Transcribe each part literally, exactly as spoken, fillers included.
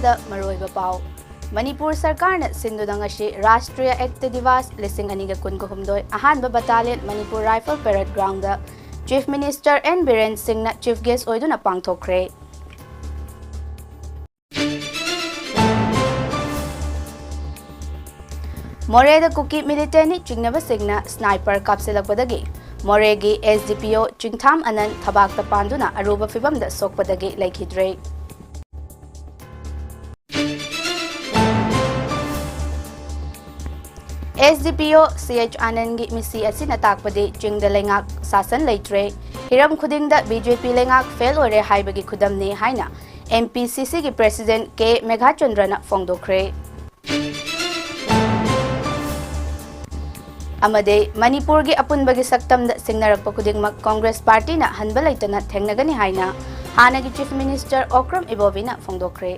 ꯗ ꯃꯔꯨꯑꯣꯏꯕ ꯄꯥꯎ꯫ ꯃꯅꯤꯄꯨꯔ ꯁꯔꯀꯥꯔꯅ ꯁꯤꯟꯗꯨꯅ ꯉꯁꯤ ꯔꯥꯁꯇ꯭ꯔꯤꯌꯥ ꯑꯦꯛꯇ ꯗꯤꯋꯥꯁ ꯂꯤꯁꯤꯡ ꯑꯅꯤꯒ ꯀꯨꯟꯒ ꯍꯨꯝꯗꯣꯏ ꯑꯍꯥꯟꯕ battalion Manipur rifle parade ground chief minister N Biren ꯁꯤꯡꯅ ꯆꯤꯐ ꯒꯦꯁ ꯑꯣꯏꯗꯨꯅ ꯄꯥꯡꯊꯣꯛꯈ꯭ꯔꯦ꯫ ꯃꯣꯔꯦꯗ ꯀꯨꯀꯤ ꯃꯤꯂꯤꯇꯦꯟꯠꯅꯤ ꯆꯤꯡꯅꯕꯁꯤꯡꯅ ꯁ꯭ꯅꯥꯏꯄꯔ ꯀꯥꯞꯁꯤꯜꯂꯛꯄꯗꯒꯤ ꯃꯣꯔꯦꯒꯤ ꯑꯦꯁ ꯗꯤ ꯄꯤ ꯑꯣ ꯆꯤꯡꯊꯥꯝ ꯑꯅꯟ ꯊꯕꯥꯛꯇ ꯄꯥꯟꯗꯨꯅ ꯑꯔꯨꯕ ꯐꯤꯚꯝꯗ ꯁꯣꯛꯄꯗꯒꯤ ꯂꯩꯈꯤꯗ꯭ꯔꯦ꯫ ꯑꯦꯁ ꯗꯤ ꯄꯤ ꯑꯣ ꯁꯤ ꯑꯦꯆ ꯑꯅꯟꯒꯤ ꯃꯤꯁꯤ ꯑꯁꯤꯅ ꯇꯥꯛꯄꯗꯤ ꯆꯤꯡꯗ ꯂꯩꯉꯥꯛ ꯁꯥꯁꯟ ꯂꯩꯇ꯭ꯔꯦ꯫ ꯍꯤꯔꯝ ꯈꯨꯗꯤꯡꯗ ꯕꯤ ꯖꯦ ꯄꯤ ꯂꯩꯉꯥꯛ ꯐꯦꯜ ꯑꯣꯏꯔꯦ ꯍꯥꯏꯕꯒꯤ ꯈꯨꯗꯝꯅꯤ ꯍꯥꯏꯅ ꯑꯦꯝ ꯄꯤ ꯁꯤ ꯁꯤꯒꯤ ꯄ꯭ꯔꯦꯁꯤꯗꯦꯟꯠ ꯀꯦ ꯃꯦꯘꯥꯆꯟꯗ꯭ꯔꯅ ꯐꯣꯡꯗꯣꯛꯈ꯭ꯔꯦ꯫ ꯑꯃꯗꯤ ꯃꯅꯤꯄꯨꯔꯒꯤ ꯑꯄꯨꯟꯕꯒꯤ ꯁꯛꯇꯝꯗ ꯁꯤꯡꯅꯔꯛꯄ ꯈꯨꯗꯤꯡꯃꯛ ꯀꯣꯡꯒ꯭ꯔꯦꯁ ꯄꯥꯔꯇꯤꯅ ꯍꯟꯕ ꯂꯩꯇꯅ ꯊꯦꯡꯅꯒꯅꯤ ꯍꯥꯏꯅ ꯍꯥꯟꯅꯒꯤ ꯆꯤꯐ ꯃꯤꯅꯤꯁꯇꯔ ꯑꯣꯀ꯭ꯔꯝ ꯏꯕꯣꯕꯤꯅ ꯐꯣꯡꯗꯣꯛꯈ꯭ꯔꯦ꯫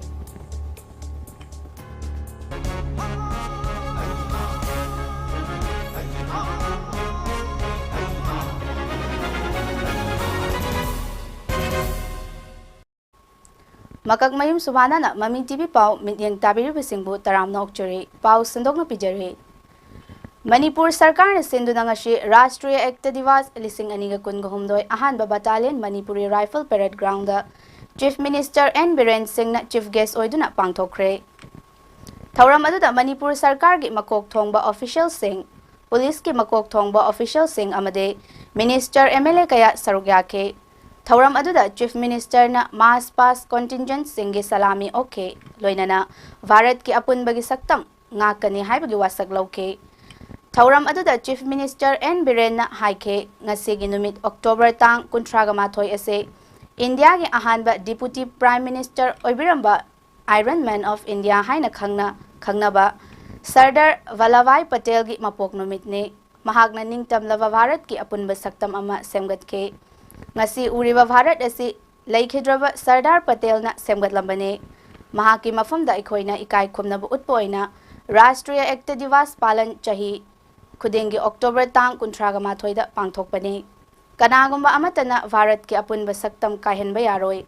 ꯃꯀꯛꯃꯌꯨꯝ ꯁꯨꯕꯥꯅꯥꯅ ꯃꯃꯤ ꯇꯤ ꯚꯤ ꯄꯥꯎ ꯃꯤꯠꯌꯦꯡ ꯇꯥꯕꯤꯔꯤꯕꯁꯤꯡꯕꯨ ꯇꯔꯥꯝꯅ ꯑꯣꯛꯆꯔꯤ꯫ ꯄꯥꯎ ꯁꯟꯗꯣꯛꯅ ꯄꯤꯖꯔꯤ꯫ ꯃꯅꯤꯄꯨꯔ ꯁꯔꯀꯥꯔꯅ ꯁꯤꯟꯗꯨꯅ ꯉꯁꯤ ꯔꯥꯁꯇ꯭ꯔꯤꯌꯥ ꯑꯦꯛꯇ ꯗꯤꯋꯥꯁ ꯂꯤꯁꯤꯡ ꯑꯅꯤꯒ ꯀꯨꯟꯒ ꯍꯨꯝꯗꯣꯏ ꯑꯍꯥꯟꯕ battalion Manipuri rifle parade ground chief minister N Biren ꯁꯤꯡꯅ ꯆꯤꯐ ꯒꯦꯁ ꯑꯣꯏꯗꯨꯅ ꯄꯥꯡꯊꯣꯛꯈ꯭ꯔꯦ꯫ ꯊꯧꯔꯝ ꯑꯗꯨꯗ ꯃꯅꯤꯄꯨꯔ ꯁꯔꯀꯥꯔꯒꯤ ꯃꯀꯣꯛ ꯊꯣꯡꯕ ꯑꯣꯐꯤꯁꯤꯌꯦꯜꯁꯤꯡ, ꯄꯨꯂꯤꯁꯀꯤ ꯃꯀꯣꯛ ꯊꯣꯡꯕ ꯑꯣꯐꯤꯁꯤꯌꯦꯜꯁꯤꯡ ꯑꯃꯗꯤ ꯃꯤꯅꯤꯁꯇꯔ, ꯑꯦꯝ ꯑꯦꯜ ꯑꯦ ꯀꯌꯥ ꯁꯔꯨꯛ ꯌꯥꯈꯤ꯫ ꯊꯧꯔꯝ ꯑꯗꯨꯗ ꯆꯤꯐ ꯃꯤꯅꯤꯁꯇꯔꯅ ꯃꯥꯔꯆ ꯄꯥꯁ ꯀꯣꯟꯇꯤꯟꯖꯦꯟꯠꯁꯤꯡꯒꯤ ꯁꯂꯥꯃꯤ ꯑꯣꯛꯈꯤ, ꯂꯣꯏꯅꯅ ꯚꯥꯔꯠꯀꯤ ꯑꯄꯨꯟꯕꯒꯤ ꯁꯛꯇꯝ ꯉꯥꯛꯀꯅꯤ ꯍꯥꯏꯕꯒꯤ ꯋꯥꯁꯛ ꯂꯧꯈꯤ꯫ ꯊꯧꯔꯝ ꯑꯗꯨꯗ ꯆꯤꯐ ꯃꯤꯅꯤꯁꯇꯔ ꯑꯦꯟ ꯕꯤꯔꯦꯟꯅ ꯍꯥꯏꯈꯤ, ꯉꯁꯤꯒꯤ ꯅꯨꯃꯤꯠ ꯑꯣꯛꯇꯣꯕꯔ ꯇꯥꯡ ꯀꯨꯟꯊ꯭ꯔꯥꯒ ꯃꯥꯊꯣꯏ ꯑꯁꯤ ꯏꯟꯗꯤꯌꯥꯒꯤ ꯑꯍꯥꯟꯕ ꯗꯤꯄꯨꯇꯤ ꯄ꯭ꯔꯥꯏꯝ ꯃꯤꯅꯤꯁꯇꯔ ꯑꯣꯏꯕꯤꯔꯝꯕ ꯑꯥꯏꯔꯟ ꯃꯦꯟ ꯑꯣꯐ ꯏꯟꯗꯤꯌꯥ ꯍꯥꯏꯅ ꯈꯪꯅ, ꯈꯪꯅꯕ ꯁꯔꯗꯥꯔ ꯚꯜꯂꯚꯚꯥꯏ ꯄꯇꯦꯜꯒꯤ ꯃꯄꯣꯛ ꯅꯨꯃꯤꯠꯅꯤ꯫ ꯃꯍꯥꯛꯅ ꯅꯤꯡꯇꯝꯂꯕ ꯚꯥꯔꯠꯀꯤ ꯑꯄꯨꯟꯕ ꯁꯛꯇꯝ ꯑꯃ ꯁꯦꯝꯒꯠꯈꯤ꯫ ꯉꯁꯤ ꯎꯔꯤꯕ ꯚꯥꯔꯠ ꯑꯁꯤ ꯂꯩꯈꯤꯗ꯭ꯔꯕ ꯁꯔꯗꯥꯔ ꯄꯇꯦꯜꯅ ꯁꯦꯝꯒꯠꯂꯝꯕꯅꯤ꯫ ꯃꯍꯥꯛꯀꯤ ꯃꯐꯝꯗ ꯑꯩꯈꯣꯏꯅ ꯏꯀꯥꯏ ꯈꯨꯝꯅꯕ ꯎꯠꯄ ꯑꯣꯏꯅ ꯔꯥꯁꯇ꯭ꯔꯤꯌꯥ ꯑꯦꯛꯇ ꯗꯤꯋꯥꯁ ꯄꯥꯂꯟ ꯆꯍꯤ ꯈꯨꯗꯤꯡꯒꯤ ꯑꯣꯛꯇꯣꯕꯔ ꯇꯥꯡ ꯀꯨꯟꯊ꯭ꯔꯥꯒ ꯃꯥꯊꯣꯏꯗ ꯄꯥꯡꯊꯣꯛꯄꯅꯤ꯫ ꯀꯅꯥꯒꯨꯝꯕ ꯑꯃꯠꯇꯅ ꯚꯥꯔꯠꯀꯤ ꯑꯄꯨꯟꯕ ꯁꯛꯇꯝ ꯀꯥꯏꯍꯟꯕ ꯌꯥꯔꯣꯏ꯫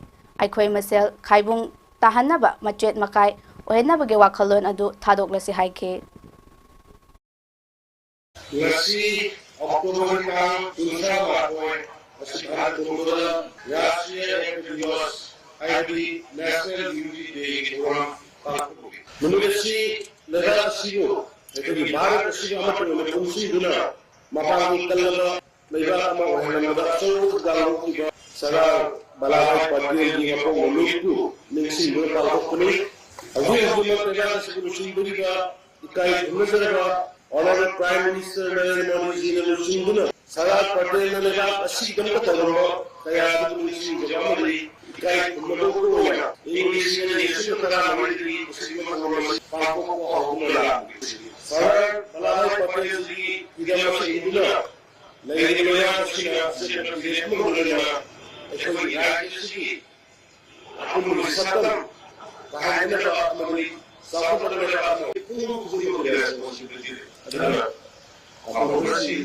ꯑꯩꯈꯣꯏ ꯃꯁꯦꯜ ꯈꯥꯏꯕꯨꯡ ꯇꯥꯍꯟꯅꯕ ꯃꯆꯦꯠ ꯃꯀꯥꯏ ꯑꯣꯏꯍꯟꯅꯕꯒꯤ ꯋꯥꯈꯜꯂꯣꯟ ꯑꯗꯨ ꯊꯥꯗꯣꯛꯂꯁꯤ ꯍꯥꯏꯈꯤ꯫ ꯉꯁꯤ ꯑꯣꯛꯇꯣꯕꯔ ꯇꯥꯡ ꯀꯨꯟꯊ꯭ꯔꯥ ꯃꯥꯊꯣꯏ ꯑꯁꯤ ꯚꯥꯔꯠ ꯄꯨꯝꯕꯗ ꯔꯥꯁꯇ꯭ꯔꯤꯌ ꯑꯦꯛꯇ ꯗꯤꯋꯁ ꯍꯥꯏꯕꯗꯤ ꯅꯦꯁꯅꯦꯜ ꯌꯨꯅꯤꯇꯤ ꯗꯦꯒꯤ ꯊꯧꯔꯝ ꯄꯥꯡꯊꯣꯛꯂꯤ꯫ ꯅꯨꯃꯤꯠ ꯑꯁꯤ ꯂꯩꯕꯥꯛ ꯑꯁꯤꯕꯨ ꯑꯩꯈꯣꯏꯒꯤ ꯚꯥꯔꯠ ꯑꯁꯤꯕꯨ ꯑꯃꯠꯇ ꯑꯣꯏꯅ ꯄꯨꯟꯁꯤꯟꯗꯨꯅ ꯃꯄꯥꯡꯒꯜ ꯀꯜꯂꯕ ꯂꯩꯕꯥꯛ ꯑꯃ ꯑꯣꯏꯍꯟꯕꯗ ꯑꯆꯧꯕ ꯊꯧꯗꯥꯡ ꯂꯧꯈꯤꯕ ꯁꯔꯗꯥꯔ ꯚꯜꯂꯥꯚꯥꯏ ꯄꯇꯦꯜꯒꯤ ꯃꯄꯣꯛ ꯅꯨꯃꯤꯠꯄꯨ ꯅꯤꯡꯁꯤꯡꯗꯨꯅ ꯄꯥꯡꯊꯣꯛꯄꯅꯤ꯫ ꯍꯧꯖꯤꯛ ꯍꯧꯖꯤꯛꯃꯛ ꯂꯩꯕꯥꯛ ꯑꯁꯤꯕꯨ ꯂꯨꯆꯤꯡꯕꯤꯔꯤꯕ ꯏꯀꯥꯏ ꯈꯨꯝꯅꯖꯔꯕ Honourable Prime Minister ꯅꯔꯦꯟꯗ꯭ꯔ ꯃꯣꯗꯤꯖꯤꯅ ꯂꯨꯆꯤꯡꯗꯨꯅ ꯁꯔꯗꯥꯔ ꯄꯇꯦꯜꯅ ꯂꯩꯕꯥꯛ ꯑꯁꯤꯒꯤꯗꯃꯛꯇ ꯇꯧꯔꯝꯕ ꯀꯌꯥ ꯑꯗꯨꯕꯨ ꯅꯤꯡꯁꯤꯡꯖꯕ ꯑꯃꯗꯤ ꯏꯀꯥꯏ ꯈꯨꯝꯅꯕ ꯑꯣꯏꯅ ꯏꯪ ꯂꯤꯁꯤꯡ ꯑꯅꯤ ꯂꯤꯁꯤꯡ ꯇꯔꯥꯃꯔꯤꯗꯒꯤ ꯑꯁꯤꯒꯨꯝꯕ ꯊꯧꯔꯝ ꯑꯁꯤ ꯄꯥꯡꯊꯣꯛꯄ ꯍꯧꯗꯨꯅ ꯂꯥꯛꯂꯤ꯫ ꯁꯔꯗꯥꯔ ꯚꯜꯂꯥꯚꯥꯏ ꯄꯇꯦꯜꯖꯤꯒꯤ ꯏꯗꯝ ꯑꯁꯤ ꯏꯟꯗꯨꯅ ꯂꯩꯔꯤꯕ ꯂꯩꯕꯥꯛ ꯑꯁꯤꯅ ꯑꯆꯦꯠꯄ ꯐꯤꯔꯦꯞ ꯑꯃ ꯂꯣꯏꯅꯅ ꯑꯩꯈꯣꯏꯒꯤ ꯔꯥꯖ꯭ꯌ ꯑꯁꯤꯒꯤ ꯑꯄꯨꯟꯕꯒꯤ ꯁꯛꯇꯝ ꯀꯥꯍꯟꯅꯕ ꯑꯃꯗꯤ ꯆꯥꯎꯈꯠꯅꯕ ꯑꯃ ꯄꯨꯝꯅꯃꯛ ꯈꯨꯗꯤꯡꯃꯛꯀꯤ responsibility ꯑꯗꯨꯅ ꯑꯐꯕ ꯑꯁꯤ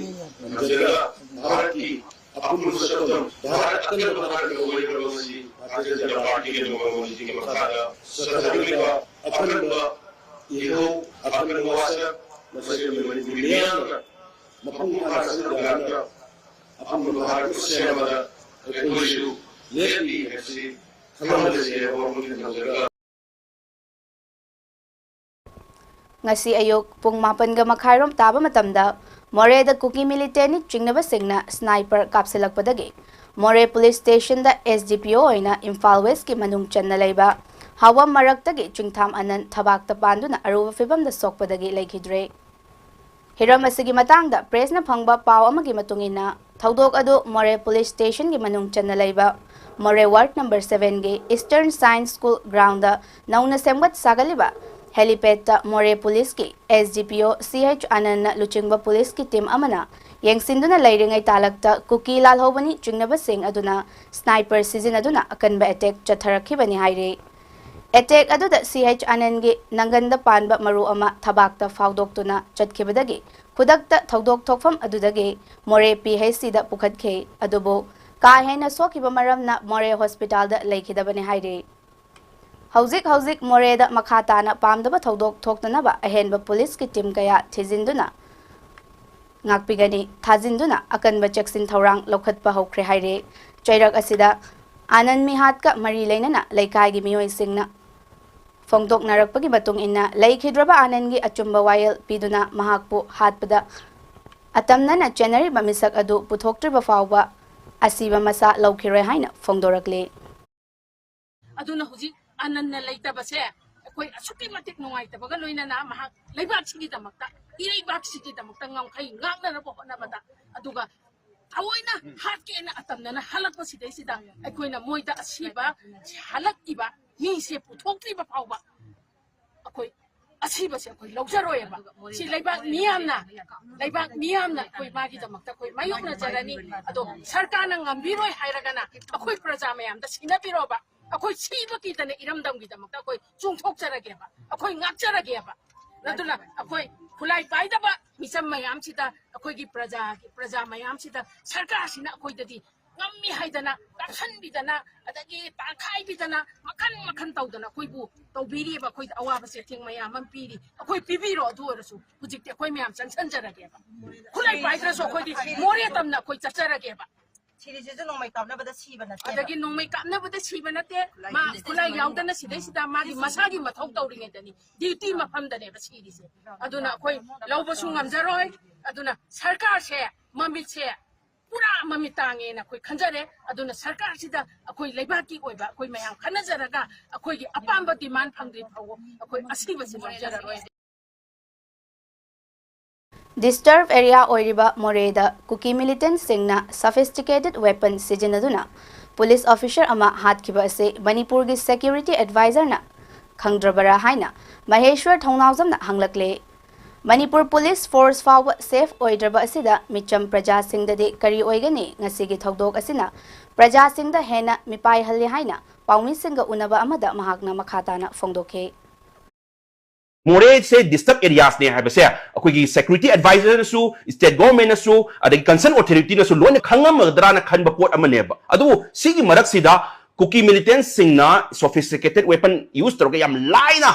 ꯉꯝꯖꯔꯒ ꯚꯥꯔꯠꯀꯤ ꯑꯄꯨꯟꯕ ꯁꯛꯇꯝ, ꯚꯥꯔꯠ ꯑꯀꯟꯕ ꯚꯥꯔꯠ ꯑꯃ ꯑꯣꯏꯒꯗꯕ ꯑꯁꯤ ꯚꯥꯔꯇꯤꯌ ꯖꯅꯇꯥ ꯄꯥꯔꯇꯤꯒꯤ ꯃꯣꯗꯤꯒꯤ ꯃꯈꯥꯗ ꯆꯠꯊꯔꯛꯂꯤꯕ ꯑꯀꯟꯕ ꯏꯍꯧ, ꯑꯀꯟꯕ ꯋꯥꯁꯛ, ꯃꯁꯤꯗ ꯃꯅꯤꯄꯨꯔꯤ ꯃꯤꯌꯥꯝꯅ ꯃꯄꯨꯡ ꯐꯥꯅ ꯁꯔꯨꯛ ꯌꯥꯗꯨꯅ ꯑꯄꯨꯟꯕ ꯚꯥꯔꯠ ꯑꯃ ꯁꯦꯝꯕꯗ ꯑꯩꯈꯣꯏꯁꯨ ꯂꯦꯞꯂꯤ ꯍꯥꯏꯕꯁꯤ ꯈꯪꯍꯟꯕꯁꯤ ꯋꯥꯐꯝ ꯊꯝꯖꯔꯒ ꯉꯁꯤ ꯑꯌꯨꯛ ꯄꯨꯡ ꯃꯥꯄꯟꯒ ꯃꯈꯥꯏꯔꯣꯝ ꯇꯥꯕ ꯃꯇꯝꯗ ꯃꯣꯔꯦꯗ ꯀꯨꯀꯤ ꯃꯤꯂꯤꯇꯦꯟꯅꯤ ꯆꯤꯡꯅꯕꯁꯤꯡꯅ ꯁ꯭ꯅꯥꯏꯄꯔ ꯀꯥꯞꯁꯤꯜꯂꯛꯄꯗꯒꯤ ꯃꯣꯔꯦ ꯄꯨꯂꯤꯁ ꯁ꯭ꯇꯦꯁꯟꯗ ꯑꯦꯁ ꯗꯤ ꯄꯤ ꯑꯣ ꯑꯣꯏꯅ ꯏꯝꯐꯥꯜ ꯋꯦꯁꯀꯤ ꯃꯅꯨꯡ ꯆꯟꯅ ꯂꯩꯕ ꯍꯥꯋꯝ ꯃꯔꯛꯇꯒꯤ ꯆꯤꯡꯊꯥꯝ ꯑꯅꯟ ꯊꯕꯥꯛꯇ ꯄꯥꯟꯗꯨꯅ ꯑꯔꯨꯕ ꯐꯤꯚꯝꯗ ꯁꯣꯛꯄꯗꯒꯤ ꯂꯩꯈꯤꯗ꯭ꯔꯦ꯫ ꯍꯤꯔꯝ ꯑꯁꯤꯒꯤ ꯃꯇꯥꯡꯗ ꯄ꯭ꯔꯦꯁꯅ ꯐꯪꯕ ꯄꯥꯎ ꯑꯃꯒꯤ ꯃꯇꯨꯡ ꯏꯟꯅ, ꯊꯧꯗꯣꯛ ꯑꯗꯨ ꯃꯣꯔꯦ ꯄꯨꯂꯤꯁ ꯁ꯭ꯇꯦꯁꯟꯒꯤ ꯃꯅꯨꯡ ꯆꯟꯅ ꯂꯩꯕ ꯃꯣꯔꯦ ꯋꯥꯔꯗ ꯅꯝꯕꯔ ꯁꯚꯦꯟꯒꯤ ꯏꯁꯇꯔꯟ ꯁꯥꯏꯟꯁ ꯁ꯭ꯀꯨꯜ ꯒ꯭ꯔꯥꯎꯟꯗ ꯅꯧꯅ ꯁꯦꯝꯒꯠ ꯁꯥꯒꯠꯂꯤꯕ ꯍꯦꯂꯤꯄꯦꯗꯇ ꯃꯣꯔꯦ ꯄꯨꯂꯤꯁꯀꯤ ꯑꯦꯁ ꯗꯤ ꯄꯤ ꯑꯣ ꯁꯤ ꯑꯩꯆ ꯑꯅꯟꯅ ꯂꯨꯆꯤꯡꯕ ꯄꯨꯂꯤꯁꯀꯤ ꯇꯤꯝ ꯑꯃꯅ ꯌꯦꯡꯁꯤꯟꯗꯨꯅ ꯂꯩꯔꯤꯉꯩ ꯇꯥꯂꯛꯇ ꯀꯨꯀꯤ ꯂꯥꯜꯍꯧꯕꯅꯤ ꯆꯤꯡꯅꯕꯁꯤꯡ ꯑꯗꯨꯅ ꯁ꯭ꯅꯥꯏꯄꯔ ꯁꯤꯖꯤꯟꯅꯗꯨꯅ ꯑꯀꯟꯕ ꯑꯦꯇꯦꯛ ꯆꯠꯊꯔꯛꯈꯤꯕꯅꯤ ꯍꯥꯏꯔꯤ꯫ ꯑꯦꯇꯦꯛ ꯑꯗꯨꯗ ꯁꯤ ꯑꯩꯆ ꯑꯅꯟꯒꯤ ꯅꯪꯒꯟꯗ ꯄꯥꯟꯕ ꯃꯔꯨ ꯑꯃ ꯊꯕꯥꯛꯇ ꯐꯥꯎꯗꯣꯛꯇꯨꯅ ꯆꯠꯈꯤꯕꯗꯒꯤ ꯈꯨꯗꯛꯇ ꯊꯧꯗꯣꯛ ꯊꯣꯛꯐꯝ ꯑꯗꯨꯗꯒꯤ ꯃꯣꯔꯦ ꯄꯤ ꯑꯩꯆ ꯁꯤꯗ ꯄꯨꯈꯠꯈꯤ꯫ ꯑꯗꯨꯕꯨ ꯀꯥ ꯍꯦꯟꯅ ꯁꯣꯛꯈꯤꯕ ꯃꯔꯝꯅ ꯃꯣꯔꯦ ꯍꯣꯁꯄꯤꯇꯥꯜꯗ ꯂꯩꯈꯤꯗꯕꯅꯤ ꯍꯥꯏꯔꯤ꯫ ꯍꯧꯖꯤꯛ ꯍꯧꯖꯤꯛ ꯃꯣꯔꯦꯗ ꯃꯈꯥ ꯇꯥꯅ ꯄꯥꯝꯗꯕ ꯊꯧꯗꯣꯛ ꯊꯣꯛꯇꯅꯕ ꯑꯍꯦꯟꯕ ꯄꯨꯂꯤꯁꯀꯤ ꯇꯤꯝ ꯀꯌꯥ ꯊꯤꯖꯤꯟꯗꯨꯅ ꯉꯥꯛꯄꯤꯒꯅꯤ, ꯊꯥꯖꯤꯟꯗꯨꯅ ꯑꯀꯟꯕ ꯆꯦꯛꯁꯤꯟ ꯊꯧꯔꯥꯡ ꯂꯧꯈꯠꯄ ꯍꯧꯈ꯭ꯔꯦ ꯍꯥꯏꯔꯤ꯫ ꯆꯩꯔꯛ ꯑꯁꯤꯗ ꯑꯥꯅꯟ ꯃꯤꯍꯥꯠꯀ ꯃꯔꯤ ꯂꯩꯅꯅ ꯂꯩꯀꯥꯏꯒꯤ ꯃꯤꯑꯣꯏꯁꯤꯡꯅ ꯐꯣꯡꯗꯣꯛꯅꯔꯛꯄꯒꯤ ꯃꯇꯨꯡ ꯏꯟꯅ, ꯂꯩꯈꯤꯗ꯭ꯔꯕ ꯑꯥꯅꯟꯒꯤ ꯑꯆꯨꯝꯕ ꯋꯥꯌꯦꯜ ꯄꯤꯗꯨꯅ ꯃꯍꯥꯛꯄꯨ ꯍꯥꯠꯄꯗ ꯑꯇꯝꯅꯅ ꯆꯦꯟꯅꯔꯤꯕ ꯃꯤꯁꯛ ꯑꯗꯨ ꯄꯨꯊꯣꯛꯇ꯭ꯔꯤꯕ ꯐꯥꯎꯕ ꯑꯁꯤꯕ ꯃꯁꯥ ꯂꯧꯈꯤꯔꯣꯏ ꯍꯥꯏꯅ ꯐꯣꯡꯗꯣꯔꯛꯂꯤ꯫ ꯑꯗꯨꯅ ꯍꯧꯖꯤꯛ ꯑꯥꯅꯟꯅ ꯂꯩꯇꯕꯁꯦ ꯑꯩꯈꯣꯏ ꯑꯁꯨꯛꯀꯤ ꯃꯇꯤꯛ ꯅꯨꯡꯉꯥꯏꯇꯕꯒ ꯂꯣꯏꯅꯅ ꯃꯍꯥꯛ ꯂꯩꯕꯥꯛꯁꯤꯒꯤꯗꯃꯛꯇ, ꯏꯔꯩꯕꯥꯛꯁꯤꯒꯤꯗꯃꯛꯇ ꯉꯝꯈꯩ ꯉꯥꯛꯅꯅꯕ ꯍꯣꯠꯅꯕꯗ, ꯑꯗꯨꯒ ꯊꯑꯣꯏꯅ ꯍꯥꯠꯀꯦꯅ ꯑꯇꯝꯅꯅ ꯍꯜꯂꯛꯄꯁꯤꯗꯩꯁꯤꯗ ꯑꯩꯈꯣꯏꯅ ꯃꯣꯏꯗ ꯑꯁꯤꯕ ꯍꯜꯂꯛꯏꯕ ꯃꯤꯁꯦ ꯄꯨꯊꯣꯛꯇ꯭ꯔꯤꯕ ꯐꯥꯎꯕ ꯑꯩꯈꯣꯏ ꯑꯁꯤꯕꯁꯦ ꯑꯩꯈꯣꯏ ꯂꯧꯖꯔꯣꯏꯕ꯫ ꯁꯤ ꯂꯩꯕꯥꯛ ꯃꯤꯌꯥꯝꯅ, ꯂꯩꯕꯥꯛ ꯃꯤꯌꯥꯝꯅ ꯑꯩꯈꯣꯏ ꯃꯥꯒꯤꯗꯃꯛꯇ ꯑꯩꯈꯣꯏ ꯃꯥꯌꯣꯛꯅꯖꯔꯅꯤ꯫ ꯑꯗꯣ ꯁꯔꯀꯥꯔꯅ ꯉꯝꯕꯤꯔꯣꯏ ꯍꯥꯏꯔꯒꯅ ꯑꯩꯈꯣꯏ ꯄ꯭ꯔꯖꯥ ꯃꯌꯥꯝꯗ ꯁꯤꯟꯅꯕꯤꯔꯣꯕ꯫ ꯑꯩꯈꯣꯏ ꯁꯤꯕ ꯀꯤꯗꯅ ꯏꯔꯝꯗꯝꯒꯤꯗꯃꯛꯇ ꯑꯩꯈꯣꯏ ꯆꯣꯡꯊꯣꯛꯆꯔꯒꯦꯕ, ꯑꯩꯈꯣꯏ ꯉꯥꯛꯆꯔꯒꯦꯕ꯫ ꯑꯗꯨꯅ ꯑꯩꯈꯣꯏ ꯈꯨꯠꯂꯥꯏ ꯄꯥꯏꯗꯕ ꯃꯤꯆꯝ ꯃꯌꯥꯝꯁꯤꯗ, ꯑꯩꯈꯣꯏꯒꯤ ꯄ꯭ꯔꯖꯥꯒꯤ, ꯄ꯭ꯔꯖꯥ ꯃꯌꯥꯝꯁꯤꯗ ꯁꯔꯀꯥꯔꯁꯤꯅ ꯑꯩꯈꯣꯏꯗꯗꯤ ꯉꯝꯃꯤ ꯍꯥꯏꯗꯅ ꯀꯥꯞꯁꯟꯕꯤꯗꯅ, ꯑꯗꯒꯤ ꯇꯥꯡꯈꯥꯏꯕꯤꯗꯅ, ꯃꯈꯟ ꯃꯈꯟ ꯇꯧꯗꯅ ꯑꯩꯈꯣꯏꯕꯨ ꯇꯧꯕꯤꯔꯤꯕ, ꯑꯩꯈꯣꯏꯗ ꯑꯋꯥꯕ ꯆꯩꯊꯦꯡ ꯃꯌꯥꯝ ꯑꯃ ꯄꯤꯔꯤ꯫ ꯑꯩꯈꯣꯏ ꯄꯤꯕꯤꯔꯣ, ꯑꯗꯨ ꯑꯣꯏꯔꯁꯨ ꯍꯧꯖꯤꯛꯇꯤ ꯑꯩꯈꯣꯏ ꯃꯌꯥꯝ ꯆꯪꯁꯟꯖꯔꯒꯦꯕ꯫ ꯈꯨꯠꯂꯥꯏ ꯄꯥꯏꯗ꯭ꯔꯁꯨ ꯑꯩꯈꯣꯏꯗꯤ ꯃꯣꯔꯦ ꯇꯝꯅ ꯑꯩꯈꯣꯏ ꯆꯠꯆꯔꯒꯦꯕ꯫ ꯁꯤꯔꯤꯁꯤꯁꯨ ꯅꯣꯡꯃꯩ ꯀꯥꯞꯅꯕꯗ ꯁꯤꯕ ꯅꯠꯇꯦꯕ꯫ ꯑꯗꯒꯤ ꯅꯣꯡꯃꯩ ꯀꯥꯞꯅꯕꯗ ꯁꯤꯕ ꯅꯠꯇꯦ꯫ ꯃꯥ ꯈꯨꯠꯂꯥꯏ ꯌꯥꯎꯗꯅ ꯁꯤꯗꯩꯁꯤꯗ ꯃꯥꯒꯤ ꯃꯁꯥꯒꯤ ꯃꯊꯧ ꯇꯧꯔꯤꯉꯩꯗꯅꯤ, ꯗ꯭ꯌꯨꯇꯤ ꯃꯐꯝꯗꯅꯦꯕ ꯁꯤꯔꯤꯁꯦ꯫ ꯑꯗꯨꯅ ꯑꯩꯈꯣꯏ ꯂꯧꯕꯁꯨ ꯉꯝꯖꯔꯣꯏ꯫ ꯑꯗꯨꯅ ꯁꯔꯀꯥꯔꯁꯦ ꯃꯃꯤꯠꯁꯦ ꯄꯨꯔꯥ ꯃꯃꯤꯠ ꯇꯥꯡꯉꯦꯅ ꯑꯩꯈꯣꯏ ꯈꯟꯖꯔꯦ꯫ ꯑꯗꯨꯅ ꯁꯔꯀꯥꯔꯁꯤꯗ ꯑꯩꯈꯣꯏ ꯂꯩꯕꯥꯛꯀꯤ ꯑꯣꯏꯕ ꯑꯩꯈꯣꯏ ꯃꯌꯥꯝ ꯈꯟꯅꯖꯔꯒ ꯑꯩꯈꯣꯏꯒꯤ ꯑꯄꯥꯝꯕ ꯗꯤꯃꯥꯟ ꯐꯪꯗ꯭ꯔꯤ ꯐꯥꯎꯕ ꯑꯩꯈꯣꯏ ꯑꯁꯤꯕꯁꯤ ꯂꯧꯖꯔꯔꯣꯏ꯫ ꯗꯤꯁꯇꯔꯕ ꯑꯦꯔꯤꯌꯥ ꯑꯣꯏꯔꯤꯕ ꯃꯣꯔꯦꯗ ꯀꯨꯀꯤ ꯃꯤꯂꯤꯇꯦꯟꯠꯁꯤꯡꯅ ꯁꯣꯐꯤꯁꯇꯤꯀꯦꯇꯦꯗ ꯋꯦꯄꯟ ꯁꯤꯖꯤꯟꯅꯗꯨꯅ ꯄꯨꯂꯤꯁ ꯑꯣꯐꯤꯁꯔ ꯑꯃ ꯍꯥꯠꯈꯤꯕ ꯑꯁꯤ ꯃꯅꯤꯄꯨꯔꯒꯤ ꯁꯦꯀ꯭ꯌꯨꯔꯤꯇꯤ ꯑꯦꯗꯚꯥꯏꯖꯔꯅ ꯈꯪꯗ꯭ꯔꯕꯔꯥ ꯍꯥꯏꯅ ꯃꯍꯦꯁ꯭ꯋꯔ ꯊꯧꯅꯥꯎꯖꯝꯅ ꯍꯪꯂꯛꯂꯦ꯫ ꯃꯅꯤꯄꯨꯔ ꯄꯨꯂꯤꯁ ꯐꯣꯔꯁ ꯐꯥꯎꯕ ꯁꯦꯐ ꯑꯣꯏꯗ꯭ꯔꯕ ꯑꯁꯤꯗ ꯃꯤꯆꯝ ꯄ꯭ꯔꯖꯥꯁꯤꯡꯗꯗꯤ ꯀꯔꯤ ꯑꯣꯏꯒꯅꯤ? ꯉꯁꯤꯒꯤ ꯊꯧꯗꯣꯛ ꯑꯁꯤꯅ ꯄ꯭ꯔꯖꯥꯁꯤꯡꯗ ꯍꯦꯟꯅ ꯃꯤꯄꯥꯏꯍꯜꯂꯤ ꯍꯥꯏꯅ ꯄꯥꯎꯃꯤꯁꯤꯡꯒ ꯎꯅꯕ ꯑꯃꯗ ꯃꯍꯥꯛꯅ ꯃꯈꯥ ꯇꯥꯅ ꯐꯣꯡꯗꯣꯛꯈꯤ꯫ ꯃꯣꯔꯦꯁꯦ ꯗꯤꯁꯇꯔꯕ ꯑꯦꯔꯤꯌꯥꯁꯅꯦ ꯍꯥꯏꯕꯁꯦ ꯑꯩꯈꯣꯏꯒꯤ ꯁꯦꯀ꯭ꯌꯨꯔꯤꯇꯤ ꯑꯦꯗꯚꯥꯏꯖꯔꯅꯁꯨ, ꯁ꯭ꯇꯦꯠ ꯒꯣꯚꯔꯟꯃꯦꯟꯠꯅꯁꯨ, ꯑꯗꯒꯤ ꯀꯟꯁꯔꯟ ꯑꯣꯊꯣꯔꯤꯇꯤꯅꯁꯨ ꯂꯣꯏꯅ ꯈꯪꯉꯝꯃꯒꯗ꯭ꯔꯥꯅ ꯈꯟꯕ ꯄꯣꯠ ꯑꯃꯅꯦꯕ꯫ ꯑꯗꯨꯕꯨ ꯁꯤꯒꯤ ꯃꯔꯛꯁꯤꯗ ꯀꯨꯀꯤ ꯃꯤꯂꯤꯇꯦꯟꯁꯤꯡꯅ ꯁꯣꯐꯤꯁꯇꯤꯀꯦꯇꯦꯠ ꯋꯦꯄꯟ ꯌꯨꯁ ꯇꯧꯔꯒ ꯌꯥꯝ ꯂꯥꯏꯅ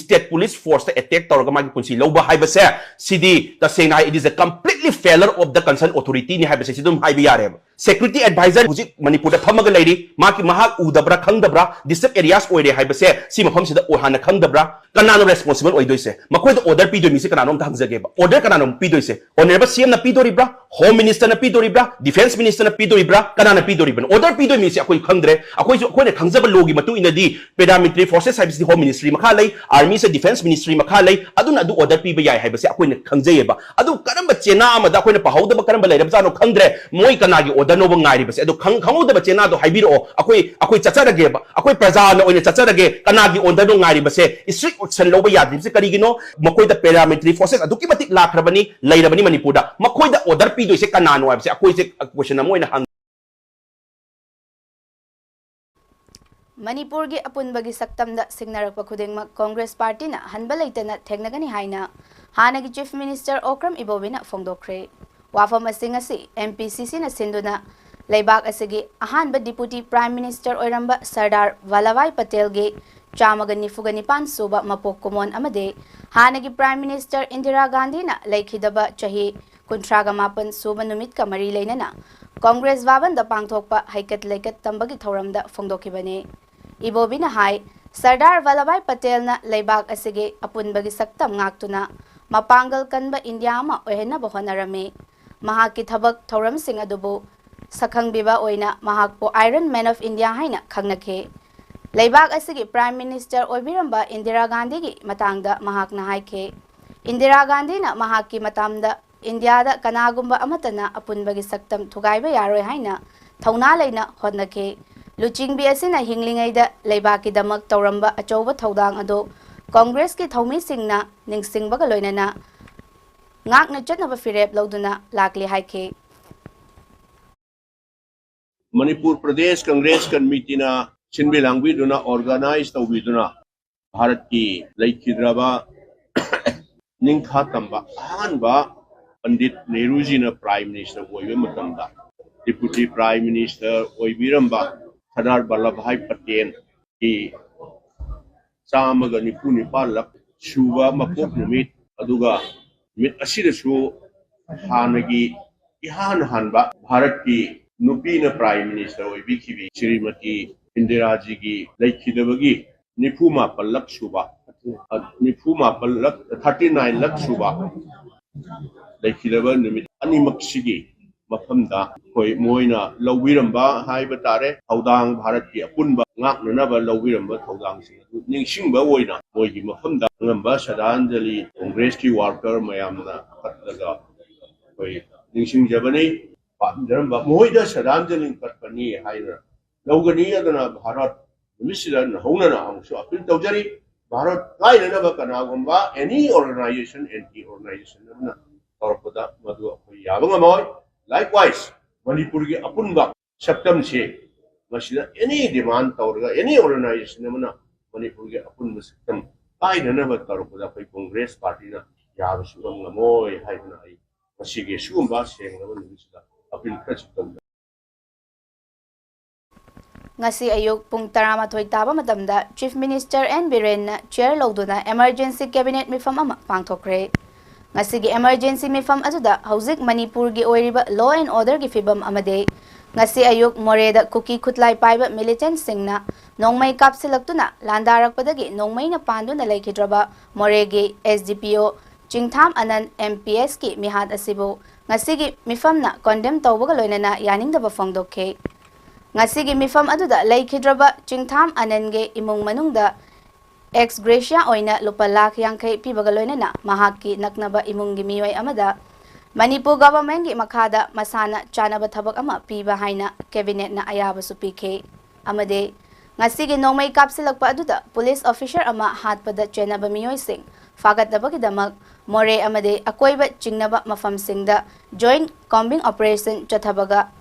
ꯁ꯭ꯇꯦꯠ ꯄꯨꯂꯤꯁ ꯐꯣꯔꯁꯇ ꯑꯦꯇꯦꯛ ꯇꯧꯔꯒ ꯃꯥꯒꯤ ꯄꯨꯟꯁꯤ ꯂꯧꯕ ꯍꯥꯏꯕꯁꯦ, ꯁꯤꯗꯤ ꯇꯁꯦꯡꯅ ꯍꯥꯏ, it is a completely failure of the concerned authority ꯅꯤ ꯍꯥꯏꯕꯁꯦ ꯁꯤ ꯑꯗꯨꯝ ꯍꯥꯏꯕ ꯌꯥꯔꯦꯕ꯫ ꯁꯦꯀ꯭ꯌꯨꯔꯤꯇꯤ ꯑꯦꯗꯚꯥꯏꯖꯔ ꯍꯧꯖꯤꯛ ꯃꯅꯤꯄꯨꯔꯗ ꯐꯝꯃꯒ ꯂꯩꯔꯤ, ꯃꯍꯥꯛꯀꯤ, ꯃꯍꯥꯛ ꯎꯗꯕ꯭ꯔꯥ, ꯈꯪꯗꯕ꯭ꯔꯥ, ꯗꯤꯁꯇ꯭ꯔꯤꯛ ꯑꯦꯔꯤꯌꯥꯁ ꯑꯣꯏꯔꯦ ꯍꯥꯏꯕꯁꯦ ꯁꯤ ꯃꯐꯝꯁꯤꯗ ꯑꯣꯏ-, ꯍꯥꯟꯅ ꯈꯪꯗꯕ꯭ꯔꯥ? ꯀꯅꯥꯅ ꯔꯦꯁꯄꯣꯟꯁꯤꯕꯜ ꯑꯣꯏꯗꯣꯏꯁꯦ? ꯃꯈꯣꯏꯗ ꯑꯣꯔꯗꯔ ꯄꯤꯗꯣꯏ ꯃꯤꯁꯦ ꯀꯅꯥꯅꯣ ꯑꯝꯇ ꯍꯪꯖꯒꯦꯕ꯫ ꯑꯣꯔꯗꯔ ꯀꯅꯥꯅꯣ ꯄꯤꯗꯣꯏꯁꯦ? ꯑꯣꯅꯔꯦꯕꯜ ꯁꯤ ꯑꯦꯝꯅ ꯄꯤꯗꯣꯔꯤꯕ꯭ꯔꯥ? ꯍꯣꯝ ꯃꯤꯅꯤꯁꯇꯔꯅ ꯄꯤꯗꯣꯔꯤꯕ꯭ꯔꯥ? ꯗꯤꯐꯦꯟꯁ ꯃꯤꯅꯤꯁꯇꯔꯅ ꯄꯤꯗꯣꯔꯤꯕ꯭ꯔꯥ? ꯀꯅꯥꯅ ꯄꯤꯗꯣꯔꯤꯕꯅꯣ? ꯑꯣꯔꯗꯔ ꯄꯤꯗꯣꯏ ꯃꯤꯁꯦ ꯑꯩꯈꯣꯏ ꯈꯪꯗ꯭ꯔꯦ꯫ ꯑꯩꯈꯣꯏꯁꯨ, ꯑꯩꯈꯣꯏꯅ ꯈꯪꯖꯕ ꯂꯣꯒꯤ ꯃꯇꯨꯡ ꯏꯟꯅꯗꯤ ꯄꯦꯔꯥꯃꯤꯂꯤꯇꯔꯤ ꯐꯣꯔꯁꯦꯁ ꯍꯥꯏꯕꯁꯤꯗꯤ ꯍꯣꯝ ꯃꯤꯅꯤꯁꯇ꯭ꯔꯤ ꯃꯈꯥ ꯂꯩ, ꯑꯥꯔꯃꯤꯁꯦ ꯗꯤꯐꯦꯟꯁ ꯃꯤꯅꯤꯁꯇ꯭ꯔꯤ ꯃꯈꯥ ꯂꯩ, ꯑꯗꯨꯅ ꯑꯗꯨ ꯑꯣꯔꯗꯔ ꯄꯤꯕ ꯌꯥꯏ ꯍꯥꯏꯕꯁꯦ ꯑꯩꯈꯣꯏꯅ ꯈꯪꯖꯩꯌꯦꯕ꯫ ꯑꯗꯨ ꯀꯔꯝꯕ ꯆꯦꯅꯥ ꯑꯃꯗ, ꯑꯩꯈꯣꯏꯅ ꯄꯥꯍꯧꯗꯕ ꯀꯔꯝꯕ ꯂꯩꯔꯕꯖꯥꯠꯅꯣ ꯈꯪꯗ꯭ꯔꯦ, ꯃꯣꯏ ꯀꯅꯥꯒꯤ ꯑꯣꯔꯗꯔꯅꯣꯕ ꯉꯥꯏꯔꯤꯕꯁꯦ? ꯑꯗꯣ ꯈꯪ-, ꯈꯪꯍꯧꯗꯕ ꯆꯦꯅꯥꯗꯣ ꯍꯥꯏꯕꯤꯔꯛꯑꯣ, ꯑꯩꯈꯣꯏ, ꯑꯩꯈꯣꯏ ꯆꯠꯆꯔꯒꯦꯕ꯫ ꯑꯩꯈꯣꯏ ꯄ꯭ꯔꯖꯥꯅ ꯑꯣꯏꯅ ꯆꯠꯆꯔꯒꯦ, ꯀꯅꯥꯒꯤ ꯑꯣꯔꯗꯔꯅꯣ ꯉꯥꯏꯔꯤꯕꯁꯦ? ꯏꯁꯇ꯭ꯔꯤꯛ ꯑꯦꯛꯁꯟ ꯂꯧꯕ ꯌꯥꯗ꯭ꯔꯤꯕꯁꯦ ꯀꯔꯤꯒꯤꯅꯣ? ꯃꯈꯣꯏꯗ ꯄꯦꯔꯥꯃꯤꯂꯤꯇꯔꯤ ꯐꯣꯔꯁꯦꯁ ꯑꯗꯨꯛꯀꯤ ꯃꯇꯤꯛ ꯂꯥꯛꯈ꯭ꯔꯕꯅꯤ, ꯂꯩꯔꯕꯅꯤ ꯃꯅꯤꯄꯨꯔꯗ꯫ ꯃꯈꯣꯏꯗ ꯑꯣꯔꯗꯔ ꯄꯤꯗꯣꯏꯁꯦ ꯀꯅꯥꯅꯣ ꯍꯥꯏꯕꯁꯦ ꯑꯩꯈꯣꯏꯁꯦ ꯀꯣꯏꯁꯟ ꯑꯃ ꯑꯣꯏꯅ ꯍꯪꯉꯤ꯫ ꯃꯅꯤꯄꯨꯔꯒꯤ ꯑꯄꯨꯟꯕꯒꯤ ꯁꯛꯇꯝꯗ ꯁꯤꯡꯅꯔꯛꯄ ꯈꯨꯗꯤꯡꯃꯛ ꯀꯣꯡꯒ꯭ꯔꯦꯁ ꯄꯥꯔꯇꯤꯅ ꯍꯟꯕ ꯂꯩꯇꯅ ꯊꯦꯡꯅꯒꯅꯤ ꯍꯥꯏꯅ ꯍꯥꯟꯅꯒꯤ ꯆꯤꯐ ꯃꯤꯅꯤꯁꯇꯔ ꯑꯣꯀ꯭ꯔꯝ ꯏꯕꯣꯕꯤꯅ ꯐꯣꯡꯗꯣꯛꯈ꯭ꯔꯦ꯫ ꯋꯥꯐꯝ ꯑꯁꯤꯡ ꯑꯁꯤ ꯑꯦꯝ ꯄꯤ ꯁꯤ ꯁꯤꯅ ꯁꯤꯟꯗꯨꯅ ꯂꯩꯕꯥꯛ ꯑꯁꯤꯒꯤ ꯑꯍꯥꯟꯕ ꯗꯤꯄꯨꯇꯤ ꯄ꯭ꯔꯥꯏꯝ ꯃꯤꯅꯤꯁꯇꯔ ꯑꯣꯏꯔꯝꯕ ꯁꯔꯗꯥꯔ ꯚꯜꯂꯚꯚꯥꯏ ꯄꯇꯦꯜꯒꯤ ꯆꯥꯝꯃꯒ ꯅꯤꯐꯨꯒ ꯅꯤꯄꯥꯟ ꯁꯨꯕ ꯃꯄꯣꯛ ꯀꯨꯝꯑꯣꯟ ꯑꯃꯗꯤ ꯍꯥꯟꯅꯒꯤ ꯄ꯭ꯔꯥꯏꯝ ꯃꯤꯅꯤꯁꯇꯔ ꯏꯟꯗꯤꯔꯥ ꯒꯥꯟꯙꯤꯅ ꯂꯩꯈꯤꯗꯕ ꯆꯍꯤ ꯀꯨꯟꯊ꯭ꯔꯥꯒ ꯃꯥꯄꯟ ꯁꯨꯕ ꯅꯨꯃꯤꯠꯀ ꯃꯔꯤ ꯂꯩꯅꯅ ꯀꯣꯡꯒ꯭ꯔꯦꯁ ꯚꯕꯟꯗ ꯄꯥꯡꯊꯣꯛꯄ ꯍꯩꯀꯠ ꯂꯩꯀꯠ ꯇꯝꯕꯒꯤ ꯊꯧꯔꯝꯗ ꯐꯣꯡꯗꯣꯛꯈꯤꯕꯅꯤ꯫ ꯏꯕꯣꯕꯤꯅ ꯍꯥꯏ, ꯁꯔꯗꯥꯔ ꯚꯜꯂꯚꯚꯥꯏ ꯄꯇꯦꯜꯅ ꯂꯩꯕꯥꯛ ꯑꯁꯤꯒꯤ ꯑꯄꯨꯟꯕꯒꯤ ꯁꯛꯇꯝ ꯉꯥꯛꯇꯨꯅ ꯃꯄꯥꯡꯒꯜ ꯀꯟꯕ ꯏꯟꯗꯤꯌꯥ ꯑꯃ ꯑꯣꯏꯍꯟꯅꯕ ꯍꯣꯠꯅꯔꯝꯃꯤ꯫ ꯃꯍꯥꯛꯀꯤ ꯊꯕꯛ ꯊꯧꯔꯝꯁꯤꯡ ꯑꯗꯨꯕꯨ ꯁꯛꯈꯪꯕꯤꯕ ꯑꯣꯏꯅ ꯃꯍꯥꯛꯄꯨ Iron Man of India ꯍꯥꯏꯅ ꯈꯪꯅꯈꯤ꯫ ꯂꯩꯕꯥꯛ ꯑꯁꯤꯒꯤ ꯄ꯭ꯔꯥꯏꯝ ꯃꯤꯅꯤꯁꯇꯔ ꯑꯣꯏꯕꯤꯔꯝꯕ ꯏꯟꯗꯤꯔꯥ ꯒꯥꯟꯙꯤꯒꯤ ꯃꯇꯥꯡꯗ ꯃꯍꯥꯛꯅ ꯍꯥꯏꯈꯤ, ꯏꯟꯗꯤꯔꯥ ꯒꯥꯟꯙꯤꯅ ꯃꯍꯥꯛꯀꯤ ꯃꯇꯝꯗ ꯏꯟꯗꯤꯌꯥꯗ ꯀꯅꯥꯒꯨꯝꯕ ꯑꯃꯠꯇꯅ ꯑꯄꯨꯟꯕꯒꯤ ꯁꯛꯇꯝ ꯊꯨꯒꯥꯏꯕ ꯌꯥꯔꯣꯏ ꯍꯥꯏꯅ ꯊꯧꯅꯥ ꯂꯩꯅ ꯍꯣꯠꯅꯈꯤ꯫ ꯂꯨꯆꯤꯡꯕꯤ ꯑꯁꯤꯅ ꯍꯤꯡꯂꯤꯉꯩꯗ ꯂꯩꯕꯥꯛꯀꯤꯗꯃꯛ ꯇꯧꯔꯝꯕ ꯑꯆꯧꯕ ꯊꯧꯗꯥꯡ ꯑꯗꯨ ꯀꯣꯡꯒ꯭ꯔꯦꯁꯀꯤ ꯊꯧꯃꯤꯁꯤꯡꯅ ꯅꯤꯡꯁꯤꯡꯕꯒ ꯂꯣꯏꯅꯅ ꯉꯥꯛꯅ ꯆꯠꯅꯕ ꯐꯤꯔꯦꯞ ꯂꯧꯗꯨꯅ ꯂꯥꯛꯂꯤ ꯍꯥꯏꯈꯤ꯫ ꯃꯅꯤꯄꯨꯔ ꯄ꯭ꯔꯗꯦꯁ ꯀꯪꯒ꯭ꯔꯦꯁ ꯀꯃꯤꯇꯤꯅ ꯁꯤꯟꯕꯤ ꯂꯥꯡꯕꯤꯗꯨꯅ, ꯑꯣꯔꯒꯅꯥꯏꯖ ꯇꯧꯕꯤꯗꯨꯅ, ꯚꯥꯔꯠꯀꯤ ꯂꯩꯈꯤꯗ꯭ꯔꯕ ꯅꯤꯡꯈꯥ ꯇꯝꯕ ꯑꯍꯥꯟꯕ ꯄꯟꯗꯤꯠ ꯅꯦꯍꯔꯨꯖꯤꯅ ꯄ꯭ꯔꯥꯏꯝ ꯃꯤꯅꯤꯁꯇꯔ ꯑꯣꯏꯕ ꯃꯇꯝꯗ, ꯗꯤꯄꯨꯇꯤ ꯄ꯭ꯔꯥꯏꯝ ꯃꯤꯅꯤꯁꯇꯔ ꯑꯣꯏꯕꯤꯔꯝꯕ ꯁꯔꯗꯥꯔ ꯕꯜꯂꯚ ꯚꯥꯏ ꯄꯇꯦꯜꯒꯤ ꯆꯥꯝꯃꯒ ꯅꯤꯐꯨ ꯅꯤꯄꯥꯜꯂꯛ ꯁꯨꯕ ꯃꯄꯣꯛ ꯅꯨꯃꯤꯠ, ꯑꯗꯨꯒ ꯅꯨꯃꯤꯠ ꯑꯁꯤꯗꯁꯨ ꯍꯥꯟꯅꯒꯤ ꯏꯍꯥꯟ ꯍꯥꯟꯕ ꯚꯥꯔꯠꯀꯤ ꯅꯨꯄꯤꯅ Prime Minister ꯑꯣꯏꯕꯤꯈꯤꯕꯤ ꯁ꯭ꯔꯤꯃꯇꯤ ꯏꯟꯗꯤꯔꯥꯖꯤꯒꯤ ꯂꯩꯈꯤꯗꯕꯒꯤ ꯅꯤꯐꯨ ꯃꯥꯄꯜꯂꯛ ꯁꯨꯕ, ꯅꯤꯐꯨ ꯃꯥꯄꯜꯂꯛ, thirty nine ꯂꯛ ꯁꯨꯕ ꯂꯩꯈꯤꯗꯕ ꯅꯨꯃꯤꯠ ꯑꯅꯤꯃꯛꯁꯤꯒꯤ ꯃꯐꯝꯗ ꯑꯩꯈꯣꯏ ꯃꯣꯏꯅ ꯂꯧꯕꯤꯔꯝꯕ ꯍꯥꯏꯕ ꯇꯥꯔꯦ, ꯊꯧꯗꯥꯡ, ꯚꯥꯔꯠꯀꯤ ꯑꯄꯨꯟꯕ ꯉꯥꯛꯅꯅꯕ ꯂꯧꯕꯤꯔꯝꯕ ꯊꯧꯗꯥꯡꯁꯤꯡ ꯑꯗꯨ ꯅꯤꯡꯁꯤꯡꯕ ꯑꯣꯏꯅ ꯃꯣꯏꯒꯤ ꯃꯐꯝꯗ ꯑꯉꯝꯕ ꯁ꯭ꯔꯗꯥꯟꯖꯂꯤ ꯀꯣꯡꯒ꯭ꯔꯦꯁꯀꯤ worker ꯃꯌꯥꯝꯅ ꯀꯠꯂꯒ ꯑꯩꯈꯣꯏ ꯅꯤꯡꯁꯤꯡꯖꯕꯅꯤ꯫ ꯄꯥꯝꯖꯔꯝꯕ ꯃꯈꯣꯏꯗ ꯁ꯭ꯔꯗꯥꯟꯖꯂꯤ ꯀꯠꯄꯅꯤ ꯍꯥꯏꯅ ꯂꯧꯒꯅꯤ꯫ ꯑꯗꯨꯅ ꯚꯥꯔꯠ ꯅꯨꯃꯤꯠꯁꯤꯗ ꯅꯧꯍꯧꯅꯅ ꯑꯃꯨꯛꯁꯨ ꯑꯄꯤꯜ ꯇꯧꯖꯔꯤ, ꯚꯥꯔꯠ ꯀꯥꯏꯅꯅꯕ ꯀꯅꯥꯒꯨꯝꯕ any organization, anti organization ꯑꯃꯅ ꯇꯧꯔꯛꯄꯗ ꯃꯗꯨ ꯑꯩꯈꯣꯏ ꯌꯥꯕ ꯉꯝꯃꯣꯏ꯫ Likewise, ꯃꯅꯤꯄꯨꯔꯒꯤ ꯑꯄꯨꯟꯕ ꯁꯛꯇꯝꯁꯦ ꯃꯁꯤꯗ any demand ꯇꯧꯔꯒ any organization ꯑꯃꯅ ꯃꯅꯤꯄꯨꯔꯒꯤ ꯑꯄꯨꯟꯕ ꯁꯛꯇꯝ ꯀꯥꯏꯅꯅꯕ ꯇꯧꯔꯛꯄꯗ ꯑꯩꯈꯣꯏ ꯀꯣꯡꯒ꯭ꯔꯦꯁ ꯄꯥꯔꯇꯤꯅ ꯌꯥꯕ ꯁꯨꯡꯉꯝ ꯉꯝꯃꯣꯏ ꯍꯥꯏꯗꯨꯅ ꯑꯩ ꯃꯁꯤꯒꯤ ꯁꯤꯒꯨꯝꯕ ꯁꯦꯡꯂꯕ ꯅꯨꯃꯤꯠꯁꯤꯗ ꯑꯄꯤꯜ ꯈꯔꯁꯨ ꯇꯧꯖꯔꯤ꯫ ꯉꯁꯤ ꯑꯌꯨꯛ ꯄꯨꯡ ꯇꯔꯥꯃꯥꯊꯣꯏ ꯇꯥꯕ ꯃꯇꯝꯗ Chief Minister N ꯕꯤꯔꯦꯟꯅ chair ꯂꯧꯗꯨꯅ emergency cabinet ꯃꯤꯐꯝ ꯑꯃ ꯄꯥꯡꯊꯣꯛꯈ꯭ꯔꯦ꯫ ꯉꯁꯤꯒꯤ emergency ꯃꯤꯐꯝ ꯑꯗꯨꯗ ꯍꯧꯖꯤꯛ ꯃꯅꯤꯄꯨꯔꯒꯤ ꯑꯣꯏꯔꯤꯕ law and orderꯒꯤ ꯐꯤꯕꯝ ꯑꯃꯗꯤ ꯉꯁꯤ ꯑꯌꯨꯛ ꯃꯣꯔꯦꯗ ꯀꯨꯀꯤ ꯈꯨꯠꯂꯥꯏ ꯄꯥꯏꯕ militantꯁꯤꯡꯅ ꯅꯣꯡꯃꯩ ꯀꯥꯞꯁꯤꯜꯂꯛꯇꯨꯅ ꯂꯥꯟꯗꯥꯔꯛꯄꯗꯒꯤ ꯅꯣꯡꯃꯩꯅ ꯄꯥꯟꯗꯨꯅ ꯂꯩꯈꯤꯗ꯭ꯔꯕ ꯃꯣꯔꯦꯒꯤ S D P O ꯆꯤꯡꯊꯥꯝ ꯑꯅꯟ M P Sꯀꯤ ꯃꯤꯍꯥꯠ ꯑꯁꯤꯕꯨ ꯉꯁꯤꯒꯤ ꯃꯤꯐꯝꯅ condemn ꯇꯧꯕꯒ ꯂꯣꯏꯅꯅ ꯌꯥꯅꯤꯡꯗꯕ ꯐꯣꯡꯗꯣꯛꯈꯤ꯫ ꯉꯁꯤꯒꯤ ꯃꯤꯐꯝ ꯑꯗꯨꯗ ꯂꯩꯈꯤꯗ꯭ꯔꯕ ꯆꯤꯡꯊꯥꯝ ꯑꯅꯟꯒꯤ ꯏꯃꯨꯡ ꯃꯅꯨꯡꯗ ex gratia ꯑꯣꯏꯅ ꯂꯨꯄꯥ ꯂꯥꯈ ꯌꯥꯡꯈꯩ ꯄꯤꯕꯒ ꯂꯣꯏꯅꯅ ꯃꯍꯥꯛꯀꯤ ꯅꯛꯅꯕ ꯏꯃꯨꯡꯒꯤ ꯃꯤꯑꯣꯏ ꯑꯃꯗ ꯃꯅꯤꯄꯨꯔ governmentꯀꯤ ꯃꯈꯥꯗ ꯃꯁꯥꯅ ꯆꯥꯅꯕ ꯊꯕꯛ ꯑꯃ ꯄꯤꯕ ꯍꯥꯏꯅ cabinetꯅ ꯑꯌꯥꯕꯁꯨ ꯄꯤꯈꯤ꯫ ꯑꯃꯗꯤ ꯉꯁꯤꯒꯤ ꯅꯣꯡꯃꯩ ꯀꯥꯞꯁꯤꯜꯂꯛꯄ ꯑꯗꯨꯗ police officer ꯑꯃ ꯍꯥꯠꯄꯗ ꯆꯦꯟꯅꯕ ꯃꯤꯑꯣꯏꯁꯤꯡ ꯐꯥꯒꯠꯅꯕꯒꯤꯗꯃꯛ ꯃꯣꯔꯦ ꯑꯃꯗꯤ ꯑꯀꯣꯏꯕ ꯆꯤꯡꯅꯕ ꯃꯐꯝꯁꯤꯡꯗ joint combing operation ꯆꯠꯊꯕꯒ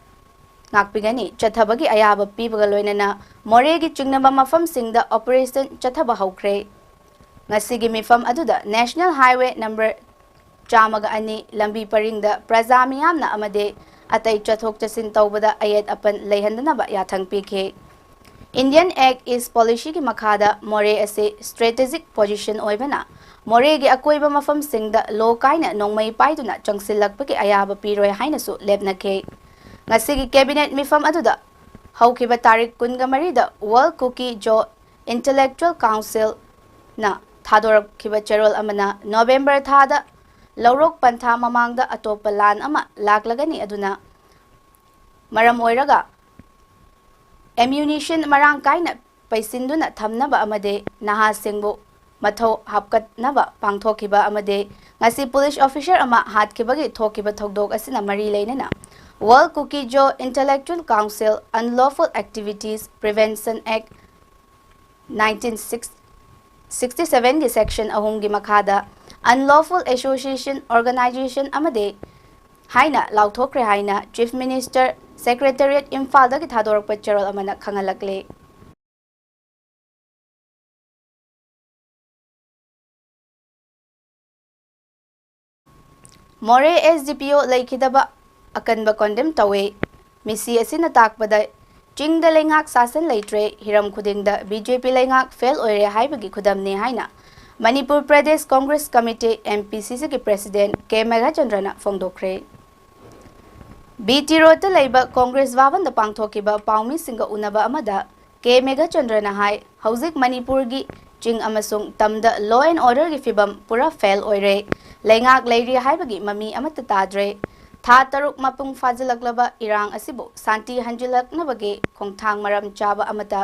ꯉꯥꯛꯄꯤꯒꯅꯤ꯫ ꯆꯠꯊꯕꯒꯤ ꯑꯌꯥꯕ ꯄꯤꯕꯒ ꯂꯣꯏꯅꯅ ꯃꯣꯔꯦꯒꯤ ꯆꯤꯡꯅꯕ ꯃꯐꯝꯁꯤꯡꯗ operation ꯆꯠꯊꯕ ꯍꯧꯈ꯭ꯔꯦ꯫ ꯉꯁꯤꯒꯤ ꯃꯤꯐꯝ ꯑꯗꯨꯗ National Highway number ꯆꯥꯝꯃꯒ ꯑꯅꯤ ꯂꯝꯕꯤ ꯄꯔꯤꯡꯗ ꯄ꯭ꯔꯖꯥ ꯃꯤꯌꯥꯝꯅ ꯑꯃꯗꯤ ꯑꯇꯩ ꯆꯠꯊꯣꯛ ꯆꯠꯁꯤꯟ ꯇꯧꯕꯗ ꯑꯌꯦꯠ ꯑꯄꯟ ꯂꯩꯍꯟꯗꯅꯕ ꯌꯥꯊꯪ ꯄꯤꯈꯤ꯫ Indian Act East Policyꯒꯤ ꯃꯈꯥꯗ ꯃꯣꯔꯦ ꯑꯁꯤ strategic position ꯑꯣꯏꯕꯅ ꯃꯣꯔꯦꯒꯤ ꯑꯀꯣꯏꯕ ꯃꯐꯝꯁꯤꯡꯗ ꯂꯣ ꯀꯥꯏꯅ ꯅꯣꯡꯃꯩ ꯄꯥꯏꯗꯨꯅ ꯆꯪꯁꯤꯜꯂꯛꯄꯒꯤ ꯑꯌꯥꯕ ꯄꯤꯔꯣꯏ ꯍꯥꯏꯅꯁꯨ ꯂꯦꯞꯅꯈꯤ꯫ ꯉꯁꯤꯒꯤ cabinet ꯃꯤꯐꯝ ꯑꯗꯨꯗ ꯍꯧꯈꯤꯕ ꯇꯥꯔꯤꯛ ꯀꯨꯟꯒ ꯃꯔꯤꯗ World Kuki-Zo Intellectual Councilꯅ ꯊꯥꯗꯣꯔꯛꯈꯤꯕ ꯆꯦꯔꯣꯜ ꯑꯃꯅ November ꯊꯥꯗ ꯂꯧꯔꯣꯛ ꯄꯟꯊꯥ ꯃꯃꯥꯡꯗ ꯑꯇꯣꯞꯄ ꯂꯥꯟ ꯑꯃ ꯂꯥꯛꯂꯒꯅꯤ, ꯑꯗꯨꯅ ꯃꯔꯝ ꯑꯣꯏꯔꯒ ammunition ꯃꯔꯥꯡ ꯀꯥꯏꯅ ꯄꯩꯁꯤꯟꯗꯨꯅ ꯊꯝꯅꯕ ꯑꯃꯗꯤ ꯅꯍꯥꯁꯤꯡꯕꯨ ꯃꯊꯧ ꯍꯥꯞꯀꯠꯅꯕ ꯄꯥꯡꯊꯣꯛꯈꯤꯕ ꯑꯃꯗꯤ ꯉꯁꯤ police officer ꯑꯃ ꯍꯥꯠꯈꯤꯕꯒꯤ ꯊꯣꯛꯈꯤꯕ ꯊꯧꯗꯣꯛ ꯑꯁꯤꯅ ꯃꯔꯤ ꯂꯩꯅꯅ World Kuki-Zo Intellectual Council Unlawful Activities Prevention Act nineteen sixty-sevenꯒꯤ section ꯑꯍꯨꯝꯒꯤ ꯃꯈꯥꯗ unlawful association, organization ꯑꯃꯗꯤ ꯍꯥꯏꯅ ꯂꯥꯎꯊꯣꯛꯈ꯭ꯔꯦ ꯍꯥꯏꯅ Chief Minister Secretariat ꯏꯝꯐꯥꯜꯗꯒꯤ ꯊꯥꯗꯣꯔꯛꯄ ꯆꯦꯔꯣꯜ ꯑꯃꯅ ꯈꯪꯍꯜꯂꯛꯂꯤ꯫ ꯃꯣꯔꯦ SDPO ꯂꯩꯈꯤꯗꯕ ꯑꯀꯟꯕ condemn ꯇꯧꯏ꯫ ꯃꯤꯁꯤ ꯑꯁꯤꯅ ꯇꯥꯛꯄꯗ ꯆꯤꯡꯗ ꯂꯩꯉꯥꯛ ꯁꯥꯁꯟ ꯂꯩꯇ꯭ꯔꯦ, ꯍꯤꯔꯝ ꯈꯨꯗꯤꯡꯗ BJP ꯂꯩꯉꯥꯛ fail ꯑꯣꯏꯔꯦ ꯍꯥꯏꯕꯒꯤ ꯈꯨꯗꯝꯅꯤ ꯍꯥꯏꯅ ꯃꯅꯤꯄꯨꯔ ꯄ꯭ꯔꯗꯦꯁ ꯀꯣꯡꯒ꯭ꯔꯦꯁ ꯀꯃꯤꯇꯤ, MPCCꯒꯤ president K ꯃꯦꯘꯥꯆꯟꯗ꯭ꯔꯅ ꯐꯣꯡꯗꯣꯛꯈ꯭ꯔꯦ꯫ BT Roadꯇ ꯂꯩꯕ ꯀꯣꯡꯒ꯭ꯔꯦꯁ ꯚꯕꯟꯗ ꯄꯥꯡꯊꯣꯛꯈꯤꯕ ꯄꯥꯎꯃꯤꯁꯤꯡꯒ ꯎꯅꯕ ꯑꯃꯗ K ꯃꯦꯘꯥꯆꯟꯗ꯭ꯔꯅ ꯍꯥꯏ, ꯍꯧꯖꯤꯛ ꯃꯅꯤꯄꯨꯔꯒꯤ ꯆꯤꯡ ꯑꯃꯁꯨꯡ ꯇꯝꯗ law and orderꯒꯤ ꯐꯤꯕꯝ ꯄꯨꯔꯥ fail ꯑꯣꯏꯔꯦ꯫ ꯂꯩꯉꯥꯛ ꯂꯩꯔꯤ ꯍꯥꯏꯕꯒꯤ ꯃꯃꯤ ꯑꯃꯠꯇ ꯇꯥꯗ꯭ꯔꯦ꯫ ꯊꯥ ꯇꯔꯨꯛ ꯃꯄꯨꯡ ꯐꯥꯖꯤꯜꯂꯛꯂꯕ ꯏꯔꯥꯡ ꯑꯁꯤꯕꯨ ꯁꯥꯟꯇꯤ ꯍꯟꯖꯤꯜꯂꯛꯅꯕꯒꯤ ꯈꯣꯡꯊꯥꯡ ꯃꯔꯝ ꯆꯥꯕ ꯑꯃꯠꯇ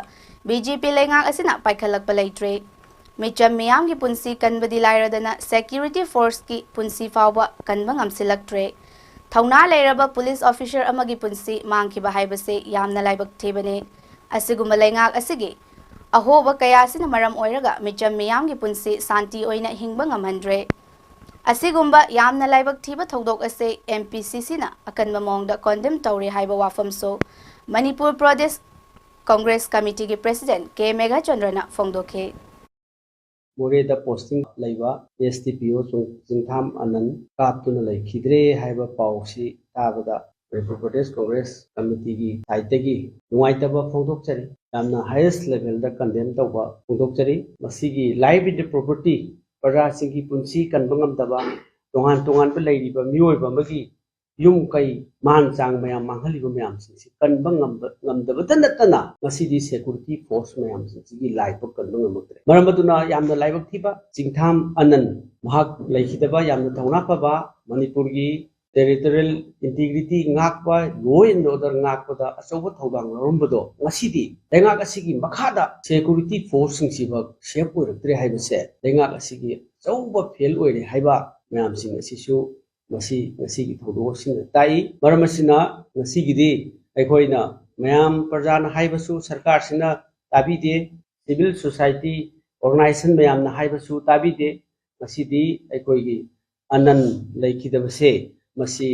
BJP ꯂꯩꯉꯥꯛ ꯑꯁꯤꯅ ꯄꯥꯏꯈꯠꯂꯛꯄ ꯂꯩꯇ꯭ꯔꯦ꯫ ꯃꯤꯆꯝ ꯃꯤꯌꯥꯝꯒꯤ ꯄꯨꯟꯁꯤ ꯀꯟꯕꯗꯤ ꯂꯥꯏꯔꯗꯅ security forceꯀꯤ ꯄꯨꯟꯁꯤ ꯐꯥꯎꯕ ꯀꯟꯕ ꯉꯝꯁꯤꯜꯂꯛꯇ꯭ꯔꯦ꯫ ꯊꯧꯅꯥ ꯂꯩꯔꯕ police officer ꯑꯃꯒꯤ ꯄꯨꯟꯁꯤ ꯃꯥꯡꯈꯤꯕ ꯍꯥꯏꯕꯁꯤ ꯌꯥꯝꯅ ꯂꯥꯏꯕꯛ ꯊꯤꯕꯅꯤ꯫ ꯑꯁꯤꯒꯨꯝꯕ ꯂꯩꯉꯥꯛ ꯑꯁꯤꯒꯤ ꯑꯍꯣꯕ ꯀꯌꯥ ꯑꯁꯤꯅ ꯃꯔꯝ ꯑꯣꯏꯔꯒ ꯃꯤꯆꯝ ꯃꯤꯌꯥꯝꯒꯤ ꯄꯨꯟꯁꯤ ꯁꯥꯟꯇꯤ ꯑꯣꯏꯅ ꯍꯤꯡꯕ ꯉꯝꯍꯟꯗ꯭ꯔꯦ꯫ ꯑꯁꯤꯒꯨꯝꯕ ꯌꯥꯝꯅ ꯂꯥꯏꯕꯛ ꯊꯤꯕ ꯊꯧꯗꯣꯛ ꯑꯁꯤ MPCCꯅ ꯑꯀꯟꯕ ꯃꯑꯣꯡꯗ condemn ꯇꯧꯔꯤ ꯍꯥꯏꯕ ꯋꯥꯐꯝꯁꯨ ꯃꯅꯤꯄꯨꯔ ꯄ꯭ꯔꯗꯦꯁ ꯀꯣꯡꯒ꯭ꯔꯦꯁ ꯀꯃꯤꯇꯤꯒꯤ president K ꯃꯦꯘꯥꯆꯟꯗ꯭ꯔꯅ ꯐꯣꯡꯗꯣꯛꯈꯤ꯫ ꯃꯣꯔꯦꯗ posting ꯂꯩꯕ SDPO ꯆꯨꯡ-, ꯆꯤꯡꯊꯥꯝ ꯑꯅꯟ ꯀꯥꯞꯇꯨꯅ ꯂꯩꯈꯤꯗ꯭ꯔꯦ ꯍꯥꯏꯕ ꯄꯥꯎꯁꯤ ꯇꯥꯕꯗ ꯃꯅꯤꯄꯨꯔ ꯄ꯭ꯔꯗꯦꯁ ꯀꯣꯡꯒ꯭ꯔꯦꯁ ꯀꯃꯤꯇꯤꯒꯤ ꯁꯥꯏꯠꯇꯒꯤ ꯅꯨꯡꯉꯥꯏꯇꯕ ꯐꯣꯡꯗꯣꯛꯆꯔꯤ꯫ ꯌꯥꯝꯅ highest level ꯗ condemn ꯇꯧꯕ ꯐꯣꯡꯗꯣꯛꯆꯔꯤ꯫ ꯃꯁꯤꯒꯤ life and property, ꯄ꯭ꯔꯖꯥꯁꯤꯡꯒꯤ ꯄꯨꯟꯁꯤ ꯀꯟꯕ ꯉꯝꯗꯕ, ꯇꯣꯉꯥꯟ ꯇꯣꯉꯥꯟꯕ ꯂꯩꯔꯤꯕ ꯃꯤꯑꯣꯏꯕ ꯑꯃꯒꯤ ꯌꯨꯝ ꯀꯩ ꯃꯥꯟ ꯆꯥꯡ ꯃꯌꯥꯝ ꯃꯥꯡꯍꯜꯂꯤꯕ ꯃꯌꯥꯝꯁꯤꯡꯁꯤ ꯀꯟꯕ ꯉꯝꯕ, ꯉꯝꯗꯕꯇ ꯅꯠꯇꯅ ꯉꯁꯤꯗꯤ security force ꯃꯌꯥꯝꯁꯤꯡꯁꯤꯒꯤ ꯂꯥꯏꯕꯛ ꯀꯟꯕ ꯉꯝꯃꯛꯇ꯭ꯔꯦ꯫ ꯃꯔꯝ ꯑꯗꯨꯅ ꯌꯥꯝꯅ ꯂꯥꯏꯕꯛ ꯊꯤꯕ, ꯆꯤꯡꯊꯥꯝ ꯑꯅꯟ, ꯃꯍꯥꯛ ꯂꯩꯈꯤꯗꯕ ꯌꯥꯝꯅ ꯊꯧꯅꯥ ꯐꯕ, ꯃꯅꯤꯄꯨꯔꯒꯤ territorial integrity ꯉꯥꯛꯄ, law and order ꯉꯥꯛꯄꯗ ꯑꯆꯧꯕ ꯊꯧꯗꯥꯡ ꯂꯧꯔꯝꯕꯗꯣ ꯉꯁꯤꯗꯤ ꯂꯩꯉꯥꯛ ꯑꯁꯤꯒꯤ ꯃꯈꯥꯗ security force ꯁꯤꯡꯁꯤꯐꯥꯎ safe ꯑꯣꯏꯔꯛꯇ꯭ꯔꯦ ꯍꯥꯏꯕꯁꯦ ꯂꯩꯉꯥꯛ ꯑꯁꯤꯒꯤ ꯑꯆꯧꯕ fail ꯑꯣꯏꯔꯦ ꯍꯥꯏꯕ ꯃꯌꯥꯝꯁꯤꯡ ꯑꯁꯤꯁꯨ ꯃꯁꯤ ꯉꯁꯤꯒꯤ ꯊꯧꯗꯣꯛ ꯑꯁꯤꯅ ꯇꯥꯛꯏ꯫ ꯃꯔꯝ ꯑꯁꯤꯅ ꯉꯁꯤꯒꯤꯗꯤ ꯑꯩꯈꯣꯏꯅ ꯃꯌꯥꯝ ꯄ꯭ꯔꯖꯥꯅ ꯍꯥꯏꯕꯁꯨ ꯁꯔꯀꯥꯔꯁꯤꯅ ꯇꯥꯕꯤꯗꯦ, civil society organization ꯃꯌꯥꯝꯅ ꯍꯥꯏꯕꯁꯨ ꯇꯥꯕꯤꯗꯦ꯫ ꯉꯁꯤꯗꯤ ꯑꯩꯈꯣꯏꯒꯤ ꯑꯅꯟ ꯂꯩꯈꯤꯗꯕꯁꯦ ꯃꯁꯤ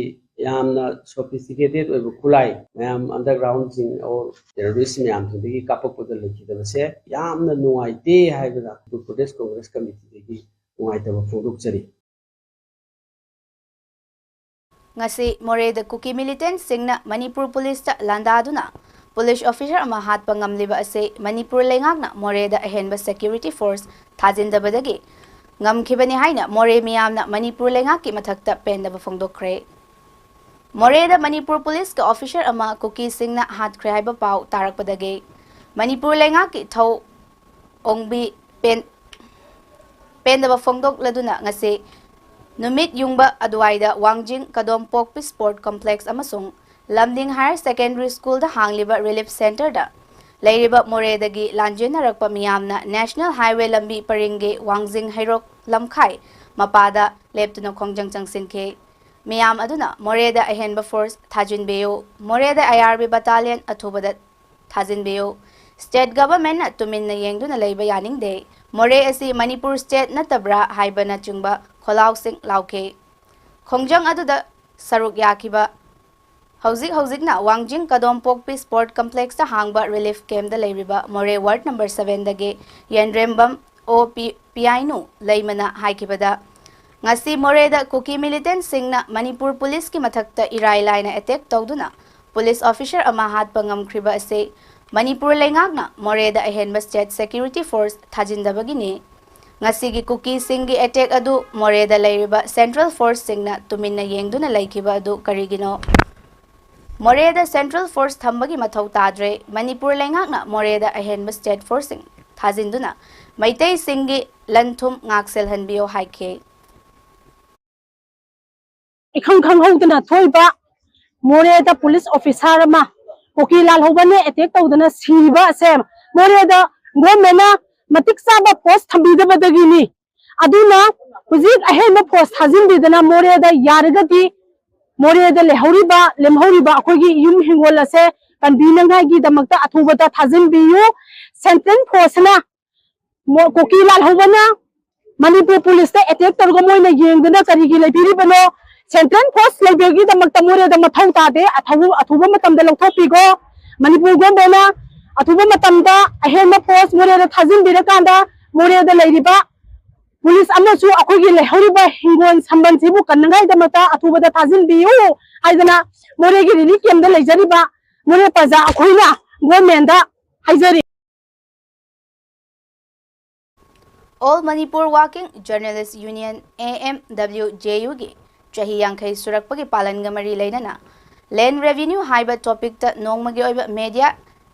ꯌꯥꯝꯅ sophisticated ꯑꯣꯏꯕ ꯈꯨꯠꯂꯥꯏ ꯃꯌꯥꯝ underground ꯁꯤꯡ or terrorist ꯃꯌꯥꯝꯁꯤꯡꯗꯒꯤ ꯀꯥꯞꯄꯛꯄꯗ ꯂꯩꯈꯤꯗꯕꯁꯦ ꯌꯥꯝꯅ ꯅꯨꯡꯉꯥꯏꯇꯦ ꯍꯥꯏꯕꯗ ꯃꯅꯤꯄꯨꯔ ꯄ꯭ꯔꯗꯦꯁ ꯀꯣꯡꯒ꯭ꯔꯦꯁ ꯀꯃꯤꯇꯤꯗꯒꯤ ꯅꯨꯡꯉꯥꯏꯇꯕ ꯐꯣꯡꯗꯣꯛꯆꯔꯤ꯫ ꯉꯁꯤ ꯃꯣꯔꯦꯗ ꯀꯨꯀꯤ ꯃꯤꯂꯤꯇꯦꯟꯠꯁꯤꯡꯅ ꯃꯅꯤꯄꯨꯔ ꯄꯨꯂꯤꯁꯇ ꯂꯥꯟꯗꯥꯗꯨꯅ ꯄꯨꯂꯤꯁ ꯑꯣꯐꯤꯁꯔ ꯑꯃ ꯍꯥꯠꯄ ꯉꯝꯂꯤꯕ ꯑꯁꯤ ꯃꯅꯤꯄꯨꯔ ꯂꯩꯉꯥꯛꯅ ꯃꯣꯔꯦꯗ ꯑꯍꯦꯟꯕ security force ꯊꯥꯖꯤꯟꯗꯕꯗꯒꯤ ꯉꯝꯈꯤꯕꯅꯤ ꯍꯥꯏꯅ ꯃꯣꯔꯦ ꯃꯤꯌꯥꯝꯅ ꯃꯅꯤꯄꯨꯔ ꯂꯩꯉꯥꯛꯀꯤ ꯃꯊꯛꯇ ꯄꯦꯟꯗꯕ ꯐꯣꯡꯗꯣꯛꯈ꯭ꯔꯦ꯫ ꯃꯣꯔꯦꯗ ꯃꯅꯤꯄꯨꯔ ꯄꯨꯂꯤꯁꯀꯤ ꯑꯣꯐꯤꯁꯔ ꯑꯃ ꯀꯨꯀꯤꯁꯤꯡꯅ ꯍꯥꯠꯈ꯭ꯔꯦ ꯍꯥꯏꯕ ꯄꯥꯎ ꯇꯥꯔꯛꯄꯗꯒꯤ ꯃꯅꯤꯄꯨꯔ ꯂꯩꯉꯥꯛꯀꯤ ꯊꯧ ꯑꯣꯡꯕꯤ ꯄꯦꯟ-, ꯄꯦꯟꯗꯕ ꯐꯣꯡꯗꯣꯛꯂꯗꯨꯅ ꯉꯁꯤ ꯅꯨꯃꯤꯠ ꯌꯨꯡꯕ ꯑꯗꯨꯋꯥꯏꯗ ꯋꯥꯡꯖꯤꯡ ꯀꯗꯣꯝꯄꯣꯛꯄꯤ ꯁ꯭ꯄꯣꯔꯠ ꯀꯝꯄ꯭ꯂꯦꯛꯁ ꯑꯃꯁꯨꯡ ꯂꯝꯗꯤꯡ ꯍꯥꯌꯔ ꯁꯦꯀꯦꯟꯗꯔꯤ ꯁ꯭ꯀꯨꯜꯗ ꯍꯥꯡꯂꯤꯕ ꯔꯤꯂꯤꯐ ꯁꯦꯟꯇꯔꯗ ꯂꯩꯔꯤꯕ ꯃꯣꯔꯦꯗꯒꯤ ꯂꯥꯟꯖꯦꯟꯅꯔꯛꯄ ꯃꯤꯌꯥꯝꯅ ꯅꯦꯁꯅꯦꯜ ꯍꯥꯏꯋꯦ ꯂꯝꯕꯤ ꯄꯔꯤꯡꯒꯤ ꯋꯥꯡꯖꯤꯡ ꯍꯩꯔꯣꯛ ꯂꯝꯈꯥꯏ ꯃꯄꯥꯗ ꯂꯦꯞꯇꯨꯅ ꯈꯣꯡꯖꯪ ꯆꯪꯁꯤꯟꯈꯤ꯫ ꯃꯤꯌꯥꯝ ꯑꯗꯨꯅ ꯃꯣꯔꯦꯗ ꯑꯍꯦꯟꯕ ꯐꯣꯔꯁ ꯊꯥꯖꯤꯟꯕꯤꯌꯨ, ꯃꯣꯔꯦꯗ ꯑꯥꯏ ꯑꯥꯔ ꯕꯤ ꯕꯇꯥꯂꯤꯌꯟ ꯑꯊꯨꯕꯗ ꯊꯥꯖꯤꯟꯕꯤꯌꯨ, ꯁ꯭ꯇꯦꯠ ꯒꯚꯔꯟꯃꯦꯟꯠꯅ ꯇꯨꯃꯤꯟꯅ ꯌꯦꯡꯗꯨꯅ ꯂꯩꯕ ꯌꯥꯅꯤꯡꯗꯦ, ꯃꯣꯔꯦ ꯑꯁꯤ ꯃꯅꯤꯄꯨꯔ ꯁ꯭ꯇꯦꯠ ꯅꯠꯇꯕ꯭ꯔꯥ ꯍꯥꯏꯕꯅꯆꯤꯡꯕ ꯈꯣꯜꯂꯥꯎꯁꯤꯡ ꯂꯥꯎꯈꯤ꯫ ꯈꯣꯡꯖꯪ ꯑꯗꯨꯗ ꯁꯔꯨꯛ ꯌꯥꯈꯤꯕ ꯍꯧꯖꯤꯛ ꯍꯧꯖꯤꯛꯅ ꯋꯥꯡꯖꯤꯡ ꯀꯗꯣꯝꯄꯣꯛꯄꯤ ꯁ꯭ꯄꯣꯔꯠ ꯀꯝꯄ꯭ꯂꯦꯛꯁꯇ ꯍꯥꯡꯕ ꯔꯤꯂꯤꯐ ꯀꯦꯝꯞꯇ ꯂꯩꯔꯤꯕ ꯃꯣꯔꯦ ꯋꯥꯔꯗ ꯅꯝꯕꯔ ꯁꯚꯦꯟꯗꯒꯤ ꯌꯦꯟꯗ꯭ꯔꯦꯝꯕꯝ ꯑꯣ ꯄꯤ-, ꯄꯤꯌꯥꯏꯅꯨ ꯂꯩꯃꯅ ꯍꯥꯏꯈꯤꯕꯗ, ꯉꯁꯤ ꯃꯣꯔꯦꯗ ꯀꯨꯀꯤ ꯃꯤꯂꯤꯇꯦꯟꯠꯁꯤꯡꯅ ꯃꯅꯤꯄꯨꯔ ꯄꯨꯂꯤꯁꯀꯤ ꯃꯊꯛꯇ ꯏꯔꯥꯏ ꯂꯥꯏꯅ ꯑꯦꯇꯦꯛ ꯇꯧꯗꯨꯅ ꯄꯨꯂꯤꯁ ꯑꯣꯐꯤꯁꯔ ꯑꯃ ꯍꯥꯠꯄ ꯉꯝꯈ꯭ꯔꯤꯕ ꯑꯁꯤ ꯃꯅꯤꯄꯨꯔ ꯂꯩꯉꯥꯛꯅ ꯃꯣꯔꯦꯗ ꯑꯍꯦꯟꯕ ꯁ꯭ꯇꯦꯠ ꯁꯦꯀ꯭ꯌꯨꯔꯤꯇꯤ ꯐꯣꯔꯁ ꯊꯥꯖꯤꯟꯗꯕꯒꯤꯅꯤ꯫ ꯉꯁꯤꯒꯤ ꯀꯨꯀꯤꯁꯤꯡꯒꯤ ꯑꯦꯇꯦꯛ ꯑꯗꯨ ꯃꯣꯔꯦꯗ ꯂꯩꯔꯤꯕ ꯁꯦꯟꯇ꯭ꯔꯦꯜ ꯐꯣꯔꯁꯁꯤꯡꯅ ꯇꯨꯃꯤꯟꯅ ꯌꯦꯡꯗꯨꯅ ꯂꯩꯈꯤꯕ ꯑꯗꯨ ꯀꯔꯤꯒꯤꯅꯣ? ꯃꯣꯔꯦꯗ ꯁꯦꯟꯇ꯭ꯔꯦꯜ ꯐꯣꯔꯁ ꯊꯝꯕꯒꯤ ꯃꯊꯧ ꯇꯥꯗ꯭ꯔꯦ꯫ ꯃꯅꯤꯄꯨꯔ ꯂꯩꯉꯥꯛꯅ ꯃꯣꯔꯦꯗ ꯑꯍꯦꯟꯕ ꯁ꯭ꯇꯦꯠ ꯐꯣꯔꯁꯁꯤꯡ ꯊꯥꯖꯤꯟꯗꯨꯅ ꯃꯩꯇꯩꯁꯤꯡꯒꯤ ꯂꯟ ꯊꯨꯝ ꯉꯥꯛ ꯁꯦꯜꯍꯟꯕꯤꯌꯣ ꯍꯥꯏꯈꯤ꯫ ꯏꯈꯪ ꯈꯪꯍꯧꯗꯅ ꯊꯣꯛꯏꯕ ꯃꯣꯔꯦꯗ ꯄꯨꯂꯤꯁ ꯑꯣꯐꯤꯁꯥꯔ ꯑꯃ ꯀꯨꯀꯤ ꯂꯥꯜꯍꯧꯕꯅ ꯑꯦꯇꯦꯛ ꯇꯧꯗꯅ ꯁꯤꯕ ꯑꯁꯦ ꯃꯣꯔꯦꯗ ꯒꯣꯔꯃꯦꯟꯅ ꯃꯇꯤꯛ ꯆꯥꯕ ꯐꯣꯔꯁ ꯊꯝꯕꯤꯗꯕꯗꯒꯤꯅꯤ꯫ ꯑꯗꯨꯅ ꯍꯧꯖꯤꯛ ꯑꯍꯦꯟꯕ ꯐꯣꯔꯁ ꯊꯥꯖꯤꯟꯕꯤꯗꯅ ꯃꯣꯔꯦꯗ ꯌꯥꯔꯒꯗꯤ ꯃꯣꯔꯦꯗ ꯂꯩꯍꯧꯔꯤꯕ, ꯂꯦꯝꯍꯧꯔꯤꯕ ꯑꯩꯈꯣꯏꯒꯤ ꯌꯨꯝ ꯍꯤꯡꯒꯣꯜ ꯑꯁꯦ ꯀꯟꯕꯤꯅꯉꯥꯏꯒꯤꯗꯃꯛꯇ ꯑꯊꯨꯕꯗ ꯊꯥꯖꯤꯟꯕꯤꯌꯨ꯫ ꯁꯦꯟꯇ꯭ꯔꯦꯜ ꯐꯣꯔꯁꯅ ꯃꯣ-, ꯀꯨꯀꯤ ꯂꯥꯜꯍꯧꯕꯅ ꯃꯅꯤꯄꯨꯔ ꯄꯨꯂꯤꯁꯇ ꯑꯦꯇꯦꯛ ꯇꯧꯔꯒ ꯃꯣꯏꯅ ꯌꯦꯡꯗꯅ ꯀꯔꯤꯒꯤ ꯂꯩꯕꯤꯔꯤꯕꯅꯣ? ꯁꯦꯟꯇ꯭ꯔꯦꯜ ꯐꯣꯔꯁ ꯂꯩꯕꯒꯤꯗꯃꯛꯇ ꯃꯣꯔꯦꯗ ꯃꯊꯧ ꯇꯥꯗꯦ꯫ ꯑꯊꯧꯕ-, ꯑꯊꯨꯕ ꯃꯇꯝꯗ ꯂꯧꯊꯣꯛꯄꯤꯈꯣ꯫ ꯃꯅꯤꯄꯨꯔ ꯒꯣꯔꯃꯦꯟꯅ ꯑꯊꯨꯕ ꯃꯇꯝꯗ ꯑꯍꯦꯟꯕ ꯐꯣꯔꯁ ꯃꯣꯔꯦꯗ ꯊꯥꯖꯤꯟꯕꯤꯔꯀꯥꯟꯗ ꯃꯣꯔꯦꯗ ꯂꯩꯔꯤꯕ ꯄꯨꯂꯤꯁ ꯑꯃꯁꯨ ꯑꯩꯈꯣꯏꯒꯤ ꯂꯩꯍꯧꯔꯤꯕ ꯍꯤꯡꯒꯣꯜ ꯁꯝꯕꯜꯁꯤꯕꯨ ꯀꯟꯅꯉꯥꯏꯗꯃꯛꯇ ꯑꯊꯨꯕꯗ ꯊꯥꯖꯤꯟꯕꯤꯌꯨ ꯍꯥꯏꯗꯅ ꯃꯣꯔꯦꯒꯤ ꯔꯤꯂꯤꯐ ꯀꯦꯝꯞꯇ ꯂꯩꯖꯔꯤꯕ ꯃꯣꯔꯦ ꯄ꯭ꯔꯖꯥ ꯑꯩꯈꯣꯏꯅ ꯒꯣꯔꯃꯦꯟꯗ ꯍꯥꯏꯖꯔꯤ꯫ All Manipur Working Journalist Union, A M W J U ꯒꯤ ꯆꯍꯤ ꯌꯥꯡꯈꯩ ꯁꯨꯔꯛꯄꯒꯤ ꯄꯥꯂꯟꯒ ꯃꯔꯤ ꯂꯩꯅꯅ ꯂꯦꯟ ꯔꯦꯚꯤꯅ꯭ꯌꯨ ꯍꯥꯏꯕ ꯇꯣꯄꯤꯛꯇ ꯅꯣꯡꯃꯒꯤ ꯑꯣꯏꯕ ꯃꯦꯗꯤꯌꯥ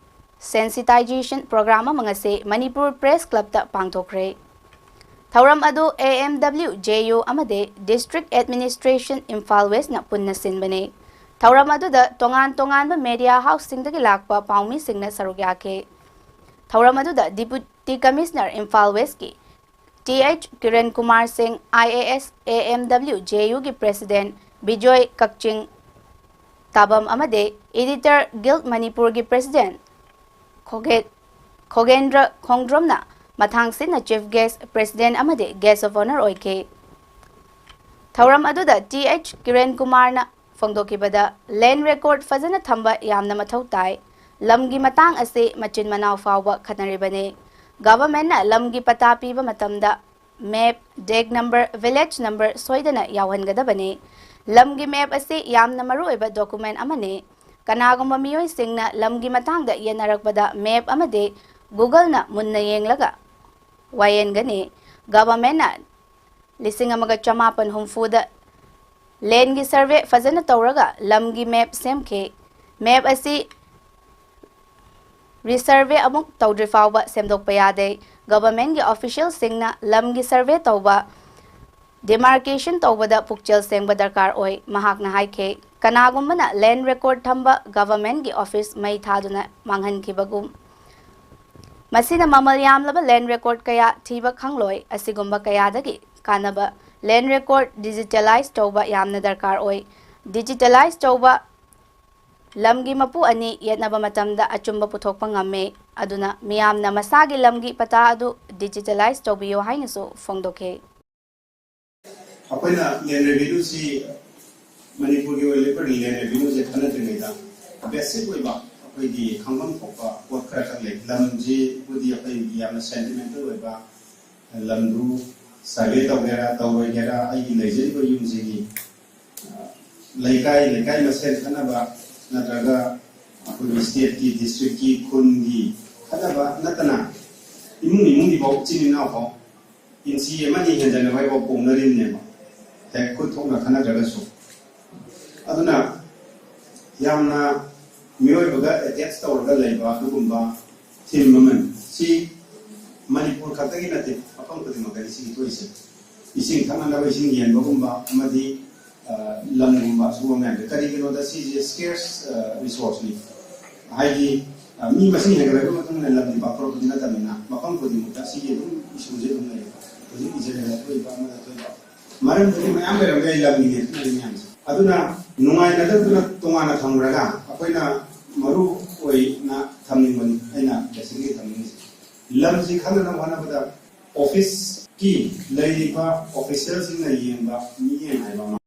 ꯁꯦꯟꯁꯤꯇꯥꯏꯖꯦꯁꯟ ꯄ꯭ꯔꯣꯒ꯭ꯔꯥꯝ ꯑꯃ ꯉꯁꯤ ꯃꯅꯤꯄꯨꯔ ꯄ꯭ꯔꯦꯁ ꯀ꯭ꯂꯕꯇ ꯄꯥꯡꯊꯣꯛꯈ꯭ꯔꯦ꯫ ꯊꯧꯔꯝ ꯑꯗꯨ A M W J U ꯑꯃꯗꯤ ꯗꯤꯁꯇ꯭ꯔꯤꯛ ꯑꯦꯗꯃꯤꯅꯤꯁꯇ꯭ꯔꯦꯁꯟ ꯏꯝꯐꯥꯜ ꯋꯦꯁꯅ ꯄꯨꯟꯅ ꯁꯤꯟꯕꯅꯤ꯫ ꯊꯧꯔꯝ ꯑꯗꯨꯗ ꯇꯣꯉꯥꯟ ꯇꯣꯉꯥꯟꯕ ꯃꯦꯗꯤꯌꯥ ꯍꯥꯎꯁꯁꯤꯡꯗꯒꯤ ꯂꯥꯛꯄ ꯄꯥꯎꯃꯤꯁꯤꯡꯅ ꯁꯔꯨꯛ ꯌꯥꯈꯤ꯫ ꯊꯧꯔꯝ ꯑꯗꯨꯗ ꯗꯤꯄꯨꯇꯤ ꯀꯃꯤꯁꯅꯔ ꯏꯝꯐꯥꯜ ꯋꯦꯁꯀꯤ ꯇꯤ ꯑꯩꯆ ꯀꯤꯔꯟ ꯀꯨꯃꯥꯔ ꯁꯤꯡ, I A S, A M W J U ꯒꯤ ꯄ꯭ꯔꯦꯁꯤꯗꯦꯟꯠ ꯕꯤꯖꯣꯏ ꯀꯛꯆꯤꯡ ꯇꯥꯕꯝ ꯑꯃꯗꯤ ꯏꯗꯤꯇꯔ ꯒꯤꯜꯗ ꯃꯅꯤꯄꯨꯔꯒꯤ ꯄ꯭ꯔꯦꯁꯤꯗꯦꯟꯠ ꯈꯣꯒꯦ-, ꯈꯣꯒꯦꯟꯗ꯭ꯔ ꯈꯣꯡꯗ꯭ꯔꯣꯝꯅ ꯃꯊꯥꯡ ꯁꯤꯠꯅ ꯆꯤꯐ ꯒꯦꯁ꯭ꯠ, ꯄ꯭ꯔꯦꯁꯤꯗꯦꯟꯠ ꯑꯃꯗꯤ ꯒꯦꯁ꯭ꯠ ꯑꯣꯐ ꯑꯣꯅꯔ ꯑꯣꯏꯈꯤ꯫ ꯊꯧꯔꯝ ꯑꯗꯨꯗ ꯇꯤ ꯑꯩꯆ ꯀꯤꯔꯟ ꯀꯨꯃꯥꯔꯅ ꯐꯣꯡꯗꯣꯛꯈꯤꯕꯗ, ꯂꯦꯟ ꯔꯦꯀꯣꯔꯗ ꯐꯖꯅ ꯊꯝꯕ ꯌꯥꯝꯅ ꯃꯊꯧ ꯇꯥꯏ꯫ ꯂꯝꯒꯤ ꯃꯇꯥꯡ ꯑꯁꯤ ꯃꯆꯤꯟ ꯃꯅꯥꯎ ꯐꯥꯎꯕ ꯈꯠꯅꯔꯤꯕꯅꯤ꯫ ꯒꯚꯔꯟꯃꯦꯟꯠꯅ ꯂꯝꯒꯤ ꯄꯇꯥ ꯄꯤꯕ ꯃꯇꯝꯗ map, deck number, village number ꯁꯣꯏꯗꯅ ꯌꯥꯎꯍꯟꯒꯗꯕꯅꯤ꯫ ꯂꯝꯒꯤ ꯃꯦꯞ ꯑꯁꯤ ꯌꯥꯝꯅ ꯃꯔꯨꯑꯣꯏꯕ ꯗꯣꯀꯨꯃꯦꯟ ꯑꯃꯅꯤ꯫ ꯀꯅꯥꯒꯨꯝꯕ ꯃꯤꯑꯣꯏꯁꯤꯡꯅ ꯂꯝꯒꯤ ꯃꯇꯥꯡꯗ ꯌꯦꯟꯅꯔꯛꯄꯗ ꯃꯦꯞ ꯑꯃꯗꯤ ꯒꯨꯒꯜꯅ ꯃꯨꯟꯅ ꯌꯦꯡꯂꯒ ꯋꯥꯌꯦꯟꯒꯅꯤ꯫ ꯒꯚꯔꯟꯃꯦꯟꯠꯅ ꯂꯤꯁꯤꯡ ꯑꯃꯒ ꯆꯃꯥꯄꯟ ꯍꯨꯝꯐꯨꯗ ꯂꯦꯟꯒꯤ ꯁꯔꯚꯦ ꯐꯖꯅ ꯇꯧꯔꯒ ꯂꯝꯒꯤ ꯃꯦꯞ ꯁꯦꯝꯈꯤ꯫ ꯃꯦꯞ ꯑꯁꯤ ꯔꯤꯁꯔꯚꯦ ꯑꯃꯨꯛ ꯇꯧꯗ꯭ꯔꯤ ꯐꯥꯎꯕ ꯁꯦꯝꯗꯣꯛꯄ ꯌꯥꯗꯦ꯫ ꯒꯚꯔꯟꯃꯦꯟꯠꯀꯤ ꯑꯣꯐꯤꯁꯤꯌꯦꯜꯁꯤꯡꯅ ꯂꯝꯒꯤ ꯁꯔꯚꯦ ꯇꯧꯕ, ꯗꯤꯃꯥꯔꯀꯦꯁꯟ ꯇꯧꯕꯗ ꯄꯨꯛꯆꯦꯜ ꯁꯦꯡꯕ ꯗꯔꯀꯥꯔ ꯑꯣꯏ꯫ ꯃꯍꯥꯛꯅ ꯍꯥꯏꯈꯤ, ꯀꯅꯥꯒꯨꯝꯕꯅ ꯂꯦꯟ ꯔꯦꯀꯣꯔꯗ ꯊꯝꯕ ꯒꯚꯔꯟꯃꯦꯟꯠꯀꯤ ꯑꯣꯐꯤꯁ ꯃꯩ ꯊꯥꯗꯨꯅ ꯃꯥꯡꯍꯟꯈꯤꯕꯒꯨꯝ, ꯃꯁꯤꯅ ꯃꯃꯜ ꯌꯥꯝꯂꯕ ꯂꯦꯟ ꯔꯦꯀꯣꯔꯗ ꯀꯌꯥ ꯊꯤꯕ ꯈꯪꯂꯣꯏ꯫ ꯑꯁꯤꯒꯨꯝꯕ ꯀꯌꯥꯗꯒꯤ ꯀꯥꯟꯅꯕ ꯂꯦꯟ ꯔꯦꯀꯣꯔꯗ ꯗꯤꯖꯤꯇꯦꯂꯥꯏꯖ ꯇꯧꯕ ꯌꯥꯝꯅ ꯗꯔꯀꯥꯔ ꯑꯣꯏ꯫ ꯗꯤꯖꯤꯇꯦꯂꯥꯏꯖ ꯇꯧꯕ ꯂꯝꯒꯤ ꯃꯄꯨ ꯑꯅꯤ ꯌꯦꯠꯅꯕ ꯃꯇꯝꯗ ꯑꯆꯨꯝꯕ ꯄꯨꯊꯣꯛꯄ ꯉꯝꯃꯤ꯫ ꯑꯗꯨꯅ ꯃꯤꯌꯥꯝꯅ ꯃꯁꯥꯒꯤ ꯂꯝꯒꯤ ꯄꯇꯥ ꯑꯗꯨ ꯗꯤꯖꯤꯇꯦꯂꯥꯏꯖ ꯇꯧꯕꯤꯌꯨ ꯍꯥꯏꯅꯁꯨ ꯐꯣꯡꯗꯣꯛꯈꯤ꯫ ꯑꯩꯈꯣꯏꯅ ꯂꯦꯟ ꯔꯦꯚꯤꯅ꯭ꯌꯨꯁꯤ, ꯃꯅꯤꯄꯨꯔꯒꯤ ꯑꯣꯏꯅ ꯂꯦꯟ ꯔꯦꯚꯤꯅ꯭ꯌꯨꯁꯦ ꯈꯟꯅꯗ꯭ꯔꯤꯉꯩꯗ ꯕꯦꯁꯤꯛ ꯑꯣꯏꯕ ꯑꯩꯈꯣꯏꯒꯤ ꯈꯪꯐꯝ ꯊꯣꯛꯄ ꯄꯣꯠ ꯈꯔ ꯈꯛ ꯂꯩ꯫ ꯂꯝꯁꯤꯕꯨꯗꯤ ꯑꯩꯈꯣꯏꯒꯤ ꯌꯥꯝꯅ ꯁꯦꯟꯇꯤꯃꯦꯟꯇꯦꯜ ꯑꯣꯏꯕ, ꯂꯝꯗꯨ ꯁꯔꯚꯦ ꯇꯧꯒꯦꯔꯥ ꯇꯧꯔꯣꯏꯒꯦꯔꯥ, ꯑꯩꯒꯤ ꯂꯩꯖꯔꯤꯕ ꯌꯨꯝꯁꯤꯒꯤ, ꯑ, ꯂꯩꯀꯥꯏ ꯂꯩꯀꯥꯏ ꯃꯁꯦꯟ ꯈꯠꯅꯕ ꯅꯠꯇ꯭ꯔꯒ ꯑꯩꯈꯣꯏꯒꯤ ꯁ꯭ꯇꯦꯠꯀꯤ, ꯗꯤꯁꯇ꯭ꯔꯤꯛꯀꯤ, ꯈꯨꯟꯒꯤ ꯈꯠꯅꯕ ꯅꯠꯇꯅ ꯏꯃꯨꯡ ꯏꯃꯨꯡꯒꯤ ꯐꯥꯎ, ꯏꯆꯤꯟ ꯏꯅꯥꯎ ꯐꯥꯎ ꯏꯟꯆꯤ ꯑꯃꯅꯤ ꯍꯦꯟꯖꯟꯅꯕ ꯍꯥꯏꯐꯥꯎ ꯄꯣꯡꯅꯔꯤꯕꯅꯦꯕ, ꯍꯦꯛ ꯈꯨꯠ ꯊꯣꯛꯅ ꯈꯠꯅꯗ꯭ꯔꯒꯁꯨ꯫ ꯑꯗꯨꯅ ꯌꯥꯝꯅ ꯃꯤꯑꯣꯏꯕꯒ ꯑꯦꯇꯦꯆ ꯇꯧꯔꯒ ꯂꯩꯕ ꯑꯗꯨꯒꯨꯝꯕ ꯊꯤꯝ ꯑꯃꯅꯤ꯫ ꯁꯤ ꯃꯅꯤꯄꯨꯔ ꯈꯛꯇꯒꯤ ꯅꯠꯇꯦ, ꯃꯐꯝ ꯈꯨꯗꯤꯡꯃꯛꯇꯅꯤ ꯁꯤꯒꯤ ꯊꯣꯛꯏꯁꯦ꯫ ꯏꯁꯤꯡ ꯊꯛꯅꯅꯕ ꯏꯁꯤꯡ ꯌꯦꯟꯕꯒꯨꯝꯕ ꯑꯃꯗꯤ, ꯑ, ꯂꯝꯒꯨꯝꯕ, ꯁꯤꯒꯨꯝꯕ ꯃꯌꯥꯝꯁꯦ꯫ ꯀꯔꯤꯒꯤꯅꯣꯗ ꯁꯤꯁꯦ ꯁ꯭ꯀꯦꯔꯁ, ꯑ, ꯔꯤꯁꯣꯔꯁꯅꯤ꯫ ꯍꯥꯏꯗꯤ, ꯑ, ꯃꯤ ꯃꯁꯤꯡ ꯍꯦꯟꯒꯠꯂꯛꯄꯒꯤ ꯃꯇꯨꯡ ꯏꯟꯅ ꯂꯝꯗꯤ ꯄꯥꯛꯊꯣꯔꯛꯄꯗꯤ ꯅꯠꯇꯕꯅꯤꯅ, ꯃꯐꯝ ꯈꯨꯗꯤꯡꯃꯛꯇ ꯁꯤꯒꯤ ꯑꯗꯨꯝ ꯏꯁꯨꯁꯦ ꯑꯗꯨꯝ ꯂꯩꯌꯦꯕ꯫ ꯍꯧꯖꯤꯛ ꯏꯖꯔꯦꯜꯗ ꯊꯣꯛꯏꯕ, ꯑꯃꯗ ꯊꯣꯛꯏꯕ, ꯃꯔꯝꯗꯨꯗꯤ ꯃꯌꯥꯝ ꯂꯩꯔꯝꯕ ꯌꯥꯏ, ꯂꯝꯒꯤꯅꯦ ꯍꯥꯏꯅꯔꯤ ꯃꯌꯥꯝꯁꯦ꯫ ꯑꯗꯨꯅ ꯅꯨꯡꯉꯥꯏꯅꯗꯗꯨꯅ ꯇꯣꯉꯥꯟꯅ ꯊꯝꯈ꯭ꯔꯒ ꯑꯩꯈꯣꯏꯅ ꯃꯔꯨ ꯑꯣꯏꯅ ꯊꯝꯅꯤꯡꯕꯅꯤ, ꯑꯩꯅ ꯕꯦꯁꯤꯛꯂꯤ ꯊꯝꯅꯤꯡꯉꯤꯁꯦ꯫ ꯂꯝꯁꯤ ꯈꯪꯅꯅꯕ ꯍꯣꯠꯅꯕꯗ ꯑꯣꯐꯤꯁꯀꯤ ꯂꯩꯔꯤꯕ ꯑꯣꯐꯤꯁꯤꯌꯦꯜꯁꯤꯡꯅ ꯌꯦꯡꯕ ꯃꯤꯠꯌꯦꯡ ꯍꯥꯏꯕ ꯑꯃ꯫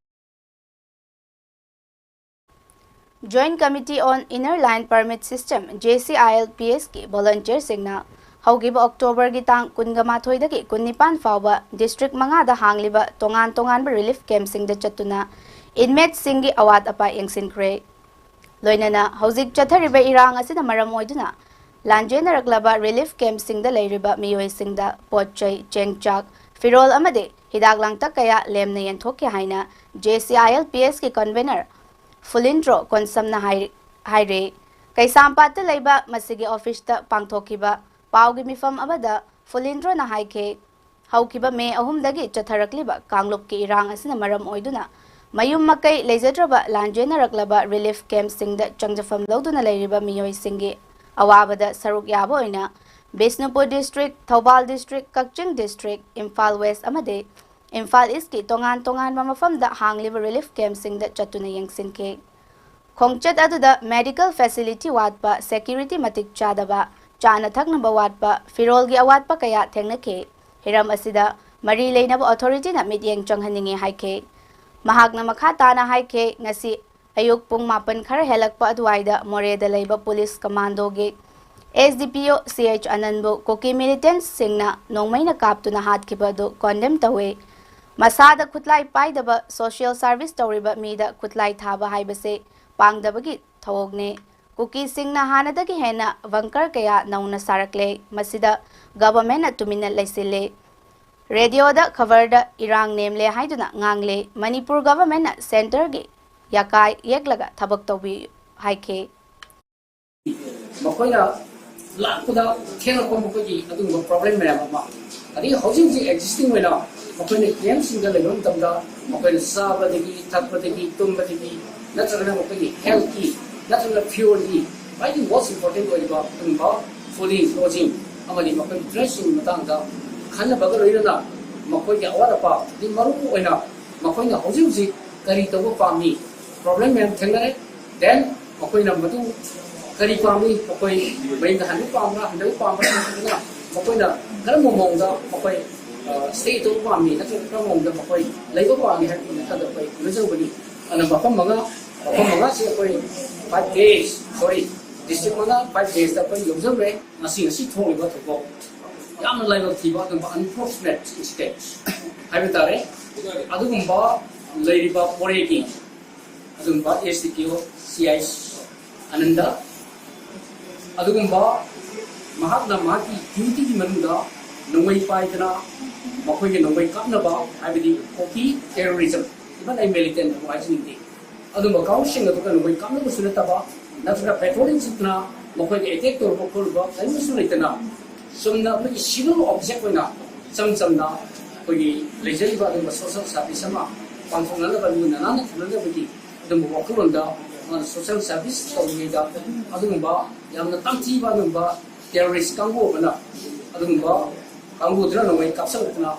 Joint Committee on Inner Line Permit System, JCILPS ꯀꯤ ꯚꯣꯂꯨꯟꯇꯤꯌꯔꯁꯤꯡꯅ ꯍꯧꯈꯤꯕ ꯑꯣꯛꯇꯣꯕꯔꯒꯤ ꯇꯥꯡ ꯀꯨꯟꯒ ꯃꯥꯊꯣꯏꯗꯒꯤ ꯀꯨꯟꯅꯤꯄꯥꯟ ꯐꯥꯎꯕ ꯗꯤꯁꯇ꯭ꯔꯤꯛ ꯃꯉꯥꯗ ꯍꯥꯡꯂꯤꯕ ꯇꯣꯉꯥꯟ ꯇꯣꯉꯥꯟꯕ ꯔꯤꯂꯤꯐ ꯀꯦꯝꯞꯁꯤꯡꯗ ꯆꯠꯇꯨꯅ ꯏꯟꯃꯦꯠꯁꯤꯡꯒꯤ ꯑꯋꯥꯠ ꯑꯄꯥ ꯌꯦꯡꯁꯤꯟꯈ꯭ꯔꯦ꯫ ꯂꯣꯏꯅꯅ ꯍꯧꯖꯤꯛ ꯆꯠꯊꯔꯤꯕ ꯏꯔꯥꯡ ꯑꯁꯤꯅ ꯃꯔꯝ ꯑꯣꯏꯗꯨꯅ ꯂꯥꯟꯖꯦꯟꯅꯔꯛꯂꯕ ꯔꯤꯂꯤꯐ ꯀꯦꯝꯞꯁꯤꯡꯗ ꯂꯩꯔꯤꯕ ꯃꯤꯑꯣꯏꯁꯤꯡꯗ ꯄꯣꯠ ꯆꯩ, ꯆꯦꯡ ꯆꯥꯛ, ꯐꯤꯔꯣꯜ ꯑꯃꯗꯤ ꯍꯤꯗꯥꯛ ꯂꯥꯡꯊꯛ ꯀꯌꯥ ꯂꯦꯝꯅ ꯌꯦꯟꯊꯣꯛꯈꯤ ꯍꯥꯏꯅ JCILPS ꯀꯤ ꯀꯟꯚꯦꯅꯔ ꯐꯨꯂꯤꯟꯗ꯭ꯔꯣ ꯀꯣꯟꯁꯝꯅ ꯍꯥꯏ-, ꯍꯥꯏꯔꯦ꯫ ꯀꯩꯁꯥꯝꯄꯥꯠꯇ ꯂꯩꯕ ꯃꯁꯤꯒꯤ ꯑꯣꯐꯤꯁꯇ ꯄꯥꯡꯊꯣꯛꯈꯤꯕ ꯄꯥꯎꯒꯤ ꯃꯤꯐꯝ ꯑꯃꯗ ꯐꯨꯂꯤꯟꯗ꯭ꯔꯣꯅ ꯍꯥꯏꯈꯤ, ꯍꯧꯈꯤꯕ ꯃꯦ ꯑꯍꯨꯝꯗꯒꯤ ꯆꯠꯊꯔꯛꯂꯤꯕ ꯀꯥꯡꯂꯨꯞꯀꯤ ꯏꯔꯥꯡ ꯑꯁꯤꯅ ꯃꯔꯝ ꯑꯣꯏꯗꯨꯅ ꯃꯌꯨꯝ ꯃꯀꯩ ꯂꯩꯖꯗ꯭ꯔꯕ ꯂꯥꯟꯖꯦꯟꯅꯔꯛꯂꯕ ꯔꯤꯂꯤꯐ ꯀꯦꯝꯞꯁꯤꯡꯗ ꯆꯪꯖꯐꯝ ꯂꯧꯗꯨꯅ ꯂꯩꯔꯤꯕ ꯃꯤꯑꯣꯏꯁꯤꯡꯒꯤ ꯑꯋꯥꯕꯗ ꯁꯔꯨꯛ ꯌꯥꯕ ꯑꯣꯏꯅ ꯕꯤꯁꯅꯨꯄꯨꯔ ꯗꯤꯁꯇ꯭ꯔꯤꯛ, ꯊꯧꯕꯥꯜ ꯗꯤꯁꯇ꯭ꯔꯤꯛ, ꯀꯛꯆꯤꯡ ꯗꯤꯁꯇ꯭ꯔꯤꯛ, ꯏꯝꯐꯥꯜ ꯋꯦꯁ ꯑꯃꯗꯤ ꯏꯝꯐꯥꯜ ꯏꯁꯀꯤ ꯇꯣꯉꯥꯟ ꯇꯣꯉꯥꯟꯕ ꯃꯐꯝꯗ ꯍꯥꯡꯂꯤꯕ ꯔꯤꯂꯤꯐ ꯀꯦꯝꯞꯁꯤꯡꯗ ꯆꯠꯇꯨꯅ ꯌꯦꯡꯁꯤꯟꯈꯤ꯫ ꯈꯣꯡꯆꯠ ꯑꯗꯨꯗ ꯃꯦꯗꯤꯀꯦꯜ ꯐꯦꯁꯤꯂꯤꯇꯤ ꯋꯥꯠꯄ, ꯁꯦꯀ꯭ꯌꯨꯔꯤꯇꯤ ꯃꯇꯤꯛ ꯆꯥꯗꯕ, ꯆꯥꯅ ꯊꯛꯅꯕ ꯋꯥꯠꯄ, ꯐꯤꯔꯣꯜꯒꯤ ꯑꯋꯥꯠꯄ ꯀꯌꯥ ꯊꯦꯡꯅꯈꯤ꯫ ꯍꯤꯔꯝ ꯑꯁꯤꯗ ꯃꯔꯤ ꯂꯩꯅꯕ ꯑꯣꯊꯣꯔꯤꯇꯤꯅ ꯃꯤꯠꯌꯦꯡ ꯆꯪꯍꯟꯅꯤꯡꯏ ꯍꯥꯏꯈꯤ꯫ ꯃꯍꯥꯛꯅ ꯃꯈꯥ ꯇꯥꯅ ꯍꯥꯏꯈꯤ, ꯉꯁꯤ ꯑꯌꯨꯛ ꯄꯨꯡ ꯃꯥꯄꯟ ꯈꯔ ꯍꯦꯜꯂꯛꯄ ꯑꯗꯨꯋꯥꯏꯗ ꯃꯣꯔꯦꯗ ꯂꯩꯕ ꯄꯨꯂꯤꯁ ꯀꯃꯥꯟꯗꯣꯒꯤ SDPO CH ꯑꯅꯟꯕꯨ ꯀꯨꯀꯤ ꯃꯤꯂꯤꯇꯦꯟꯠꯁꯤꯡꯅ ꯅꯣꯡꯃꯩꯅ ꯀꯥꯞꯇꯨꯅ ꯍꯥꯠꯈꯤꯕ ꯑꯗꯨ ꯀꯣꯟꯗꯦꯝ ꯇꯧꯏ꯫ ꯃꯁꯥꯗ ꯈꯨꯠꯂꯥꯏ ꯄꯥꯏꯗꯕ ꯁꯣꯁꯤꯌꯦꯜ ꯁꯥꯔꯚꯤꯁ ꯇꯧꯔꯤꯕ ꯃꯤꯗ ꯈꯨꯠꯂꯥꯏ ꯊꯥꯕ ꯍꯥꯏꯕꯁꯤ ꯄꯥꯡꯗꯕꯒꯤ ꯊꯧꯑꯣꯡꯅꯤ꯫ ꯀꯨꯀꯤꯁꯤꯡꯅ ꯍꯥꯟꯅꯗꯒꯤ ꯍꯦꯟꯅ ꯕꯪꯀꯔ ꯀꯌꯥ ꯅꯧꯅ ꯁꯥꯔꯛꯂꯦ꯫ ꯃꯁꯤꯗ ꯒꯚꯔꯟꯃꯦꯟꯠꯅ ꯇꯨꯃꯤꯟꯅ ꯂꯩꯁꯤꯜꯂꯦ꯫ ꯔꯦꯗꯤꯑꯣꯗ ꯈꯕꯔꯗ ꯏꯔꯥꯡ ꯅꯦꯝꯂꯦ ꯍꯥꯏꯗꯨꯅ ꯉꯥꯡꯂꯦ꯫ ꯃꯅꯤꯄꯨꯔ ꯒꯚꯔꯟꯃꯦꯟꯠꯅ ꯁꯦꯟꯇꯔꯒꯤ ꯌꯥꯀꯥꯏ ꯌꯦꯛꯂꯒ ꯊꯕꯛ ꯇꯧꯕꯤꯌꯨ ꯍꯥꯏꯈꯤ꯫ ꯃꯈꯣꯏꯅ ꯂꯥꯛꯄꯗ ꯊꯦꯡꯂꯛꯄ ꯃꯈꯣꯏꯒꯤ ꯑꯗꯨꯒꯨꯝꯕ ꯄ꯭ꯔꯣꯕ꯭ꯂꯦꯝ ꯃꯌꯥꯝ ꯑꯃ, ꯑꯗꯒꯤ ꯍꯧꯖꯤꯛ ꯍꯧꯖꯤꯛ ꯑꯦꯛꯖꯤꯁꯇꯤꯡ ꯑꯣꯏꯅ ꯃꯈꯣꯏꯅ ꯀꯦꯝꯞꯁꯤꯡꯗ ꯂꯩꯕ ꯃꯇꯝꯗ ꯃꯈꯣꯏꯅ ꯆꯥꯕꯗꯒꯤ, ꯊꯛꯄꯗꯒꯤ, ꯇꯨꯝꯕꯗꯒꯤ, ꯅꯠꯇ꯭ꯔꯒꯅ ꯃꯈꯣꯏꯒꯤ ꯍꯦꯜꯠꯀꯤ, ꯅꯠꯇ꯭ꯔꯒꯅ ꯐꯤꯌꯣꯔꯒꯤ, ꯈ꯭ꯋꯥꯏꯗꯒꯤ ꯃꯣꯁ ꯏꯝꯄꯣꯔꯇꯦꯟ ꯑꯣꯏꯔꯤꯕ ꯑꯗꯨꯒꯨꯝꯕ ꯐꯨꯗꯤꯡ, ꯂꯣꯗꯤꯡ ꯑꯃꯗꯤ ꯃꯈꯣꯏꯒꯤ ꯗ꯭ꯔꯦꯁꯁꯤꯡꯒꯤ ꯃꯇꯥꯡꯗ ꯈꯟꯅꯕꯒ ꯂꯣꯏꯅꯅ ꯃꯈꯣꯏꯒꯤ ꯑꯋꯥꯠ ꯑꯄꯥ, ꯑꯗꯒꯤ ꯃꯔꯨ ꯑꯣꯏꯅ ꯃꯈꯣꯏꯅ ꯍꯧꯖꯤꯛ ꯍꯧꯖꯤꯛ ꯀꯔꯤ ꯇꯧꯕ ꯄꯥꯝꯃꯤ, ꯄ꯭ꯔꯣꯕ꯭ꯂꯦꯝ ꯃꯌꯥꯝ ꯊꯦꯡꯅꯔꯦ꯫ ꯗꯦꯟ ꯃꯈꯣꯏꯅ ꯃꯗꯨ ꯀꯔꯤ ꯄꯥꯝꯃꯤ, ꯃꯈꯣꯏ ꯃꯌꯨꯝꯗ ꯍꯟꯕ ꯄꯥꯝꯕ꯭ꯔꯥ, ꯍꯟꯗꯕ ꯄꯥꯝꯕ꯭ꯔꯥ ꯅꯠꯇ꯭ꯔꯒꯅ ꯃꯈꯣꯏꯅ ꯀꯔꯝꯕ ꯃꯑꯣꯡꯗ ꯃꯈꯣꯏ ꯁ꯭ꯇꯦ ꯇꯧꯕ ꯄꯥꯝꯃꯤ ꯅꯠꯇ꯭ꯔꯒ ꯀꯔꯝꯕ ꯃꯑꯣꯡꯗ ꯃꯈꯣꯏ ꯂꯩꯕ ꯄꯥꯝꯃꯤ ꯍꯥꯏꯕꯒꯤ ꯃꯇꯥꯡꯗ ꯑꯩꯈꯣꯏ ꯎꯅꯖꯔꯨꯕꯅꯤ꯫ ꯑꯗꯨꯅ ꯃꯐꯝ ꯃꯉꯥ, ꯃꯐꯝ ꯃꯉꯥꯁꯤ ꯑꯩꯈꯣꯏ five days, sorry, ꯗꯤꯁꯇ꯭ꯔꯤꯛ ꯃꯉꯥ ꯐꯥꯏꯚ ꯗꯦꯖꯇ ꯑꯩꯈꯣꯏ ꯌꯧꯖꯔꯨꯔꯦ꯫ ꯉꯁꯤ ꯉꯁꯤ ꯊꯣꯛꯂꯤꯕ ꯊꯧꯗꯣꯛ ꯌꯥꯝꯅ ꯂꯥꯏꯕꯛ ꯊꯤꯕ ꯑꯗꯨꯒꯨꯝꯕ unfortunate incident ꯍꯥꯏꯕ ꯇꯥꯔꯦ꯫ ꯑꯗꯨꯒꯨꯝꯕ ꯂꯩꯔꯤꯕ ꯃꯣꯔꯦꯒꯤ ꯑꯗꯨꯒꯨꯝꯕ S D P O C I Anand ꯑꯗꯨꯒꯨꯝꯕ ꯃꯍꯥꯛꯅ ꯃꯍꯥꯛꯀꯤ ꯗ꯭ꯌꯨꯇꯤꯒꯤ ꯃꯅꯨꯡꯗ ꯅꯣꯡꯃꯩ ꯄꯥꯏꯗꯅ ꯃꯈꯣꯏꯒꯤ ꯅꯣꯡꯃꯩ ꯀꯥꯞꯅꯕ ꯍꯥꯏꯕꯗꯤ ꯀꯣꯀꯤ terrorism, even ꯑꯩ militant ꯑꯃ ꯍꯥꯏꯖꯅꯤꯡꯗꯦ꯫ ꯑꯗꯨꯝꯕ ꯀꯥꯡꯕꯨꯁꯤꯡ ꯑꯗꯨꯒ ꯅꯣꯡꯃꯩ ꯀꯥꯞꯅꯕꯁꯨ ꯅꯠꯇꯕ, ꯅꯠꯇ꯭ꯔꯒ patrolling ꯆꯠꯇꯅ ꯃꯈꯣꯏꯗ attack ꯇꯧꯔꯨꯕ ꯈꯣꯠꯂꯨꯕ ꯀꯔꯤꯃꯠꯁꯨ ꯂꯩꯇꯅ ꯆꯨꯝꯅ ꯑꯩꯈꯣꯏꯒꯤ civil object ꯑꯣꯏꯅ ꯏꯆꯝ ꯆꯝꯅ ꯑꯩꯈꯣꯏꯒꯤ ꯂꯩꯖꯔꯤꯕ ꯑꯗꯨꯒꯨꯝꯕ social service ꯑꯃ ꯄꯥꯡꯊꯣꯛꯅꯅꯕ ꯂꯨꯅ ꯅꯥꯟꯅ ꯊꯝꯅꯅꯕꯒꯤ ꯑꯗꯨꯒꯨꯝꯕ ꯋꯥꯈꯜꯂꯣꯟꯗ ꯃꯥꯅ social service ꯇꯧꯔꯤꯉꯩꯗ ꯑꯗꯨꯒꯨꯝꯕ ꯌꯥꯝꯅ ꯇꯝꯊꯤꯕ ꯑꯗꯨꯒꯨꯝꯕ terrorist ꯀꯥꯡꯕꯨ ꯑꯃꯅ ꯑꯗꯨꯒꯨꯝꯕ ꯀꯥꯡꯕꯨꯗꯨꯅ ꯅꯣꯡꯃꯩ ꯀꯥꯞꯁꯤꯜꯂꯛꯇꯅ